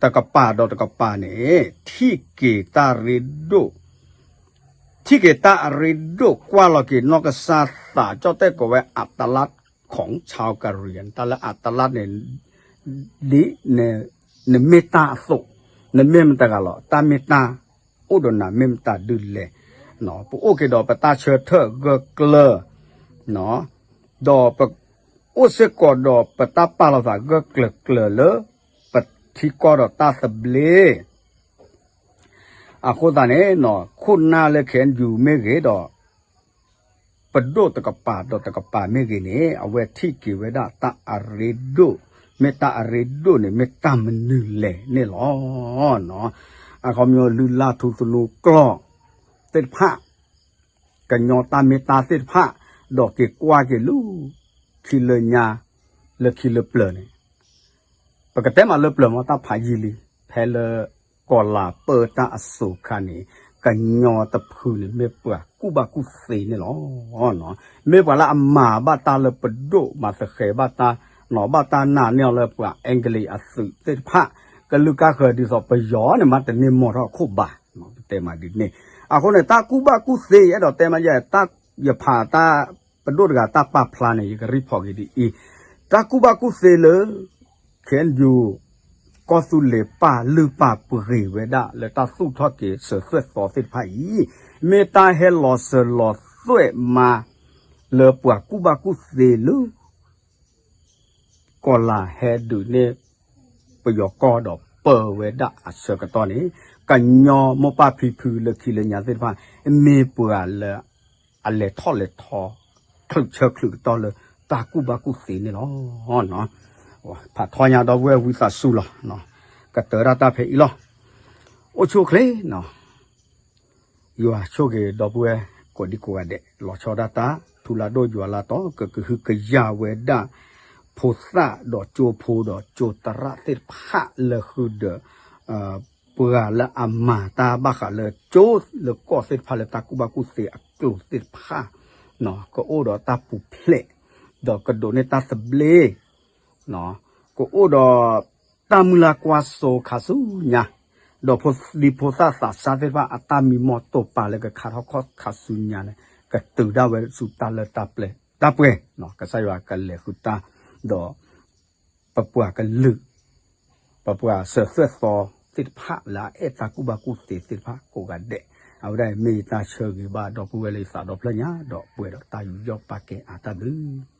တကပၤဒီးတကပၤန့ၣ် ထံၣ်က့ၤတၢ်ရ့ဒိၣ် ထံၣ်က့ၤတၢ်အရ့ဒိၣ် ကွၢ်လီၤက့ၤနီၢ်ကစၢ်သး ကၠီၣ်တဲၣ်ကိးဝဲ အတလး ของชาวกะเหรี่ยง တၢ်လၢအတလးန့ၣ် ဒ် နမ့ၢ်တၢ်အသိး, နမ့ၢ်မတၤတဂၤလီၤ, တၢ်မ့ၢ်တၢ်အိၣ်ဒီးနၤ မ့ၢ်မတၤဒုလဲၣ်. ပအိၣ်က့ၤဒီးပတၢ်ဆၢထၢၣ်ဂၢၢ်ကျၢၤ ဒီးပအိၣ်စ့ၢ်ကီးဒီးပတၢ်ပာ်လီၤသးဂၢၢ်ကျၢၤကျၢၤလၢ ပထံကီၢ်ဒီးတၢ်သဘျ့ အဃိသတးန့ၣ် ခိၣ်နၢ်လၢ ခဲအံယူၤ မ့ၢ်ဂ့ၤဒီး ပဒိၣ်တကပၤဒီးတကပၤမ့ၢ်ဂ့ၤန့ၣ် အဝဲထံၣ်က့ၤဝဲဒၣ်တၢ်အရ့ဒိၣ်, မ့ၢ်တၢ်အရ့ဒိၣ်န့ၣ် မ့ၢ်တၢ်မနုၤလဲၣ်န့ၣ်လီၤ. အခီပညီ လုၢ်လၢ်ထူသနူကျီၢ်သ့ၣ်တဖၣ်, ကညီတၢ်မ့ၢ်တၢ်သ့ၣ်တဖၣ်, ဒီးက့ၤကွၢ်က့ၤလၢ ခံလၢညါ, လၢခံလၢပျၢၤန့ၣ် ပကတဲမးလၢပျၢၤမ့ၢ်တၢ်ဖးယံာ်လံ, ဖဲလၢ ကီၤလၤပၢတၢ်အစိၤခါန့ၣ် ကညီတဖုန့ၣ် မ့ၢ်ပှၤကူၣ်ဘၣ်ကူၣ်သ့န့ၣ်လီၤ. မ့ၢ်ပှၤလၢအမၤဘၣ်တၢ်လၢပဒိၣ်, မၤသဃဲၤဘၣ်တၢ်, ဘၣ်တၢ်နာ်န့ၢ်အီၤလၢပှၤအ့ကလံးအသုးသ့ၣ်တဖၣ်, ကလုာ်ကါဃၢၤဒ်သိးပယီၤန့ၣ် မ့တမ့ၢ်မီၢ်ထီၣ်ခိၣ်ဘၣ်, ပတဲမးဒ်န့ၣ်. အဃိန့ၣ် တၢ်ကူၣ်ဘၣ်ကူၣ်သ့ ယအဲၣ်ဒိးတဲမးယဲ တၢ်ယဖးတၢ်ပဒိၣ်တဂၤတၢ်ပာ်ဖျါန့ၣ် ယကရံၣ်ဖီၣ်က့ၤဒ်အံၤ, တၢ်ကူၣ်ဘၣ်ကူၣ်သ့လၢ ခဲအံယူၤ ကီၢ်သူလ့ၤပာ်လုၢ်ပာ်ပှ့ၤဝဲဒၣ်လၢတၢ်သူၣ်ထီၣ်က့ၤစၢၤသွဲၣ်သီသ့ၣ်တဖၣ်အံၤ, မ့ၢ်တၢ်ဟဲလီၤစၢၤလီၤသွဲၣ်မး လၢပှၤကူၣ်ဘၣ်ကူၣ်သ့လၢ ကီၤလၤဟဲဒုးန့ၢ် ပယီၤကီၢ်ဒီးပၢဝဲဒၣ်အဆၢကတီၢ်န့ၣ်, ကညီမိၢ်ပၢ်ဖံဖုလၢခံလၢညါသ့ၣ်တဖၣ် မ့ၢ်ပှၤလၢ အလဲၤထီၣ်လဲၤထီ ချုးဆၢချုးကတီၢ်လၢတၢ်ကူၣ်ဘၣ်ကူၣ်သ့န့ၣ်လီၤ. ဖးထီညါဒီပုၢ်ဝဲၢ်ဝံသးစူၤလီၤ, ကတၢၢ်ဒၣ်တၢ်ဖဲအံၤလီၤ. အိၣ်ဆူၣ်အိၣ်ချ့ ယွၤဆိၣ်ဂ့ၤဒီပုၢ်ဝဲၢ်ကိးဒံကိးဂၤဒဲး, လီၤဆီဒၣ်တၢ် ထူလၢဒိၣ်ယွၤလၢတီ ကကဟုကယာ်ဝဲဒၣ် ဖိသၣ်ဒီးကၠိဖိဒီးကၠိသရၣ်သ့ၣ်တဖၣ်လၢဃုာ်ဒီး ပှၤလၢအမၤတၢ်ဘၣ်ဃးလၢကၠိလၢကီၢ်သ့ၣ်တဖၣ်လၢတၢ်ကူၣ်ဘၣ်ကူၣ်သ့အကျိၤသ့ၣ်တဖၣ်, ကအိၣ်ဒီးတၢ်ပူၤဖျဲး, ဒီးကဒိးန့ၢ်တၢ်သဘျ့ ကအိၣ်ဒီးတၢ်မုၢ်လၢ်ကွၢ်စိခါဆူညါ, ဒီးဖိဒံဖိသၣ်သးစၢ်သ့ၣ်တဖၣ်အတၢ်မံမီၢ်တိာ်ပာ်လၢကခါထီၣ်ခီၣ်ခါဆူညါန့ၣ် ကတုၤဒၣ်ဝဲဆူတၢ်လၢတၢ်ပှဲၤ, တၢ်ပှဲၤ, ကစၢ်ယွၤကလဲၤဃုာ်တၢ်, ဒီးပပှၤကလုာ်, ပပှၤစၢၤသွဲၣ်သီသ့ၣ်တဖၣ်လၢအအဲၣ်တၢ်ကူၣ်ဘၣ်ကူၣ်သ့သ့ၣ်တဖၣ်ကိးဂၤဒဲး, အဝဲဒၣ်မ့ၢ်ယတၢ်ဆၢဂ့ၤဘၣ်ဒီပုၢ်ဝဲၢ်လၢယသးဒီဖျၢၣ်ညါ ဒီးပှဲၤဒီးတၢ်ယူးယီၣ်ပာ်ကဲအါတၢ်ဘျုး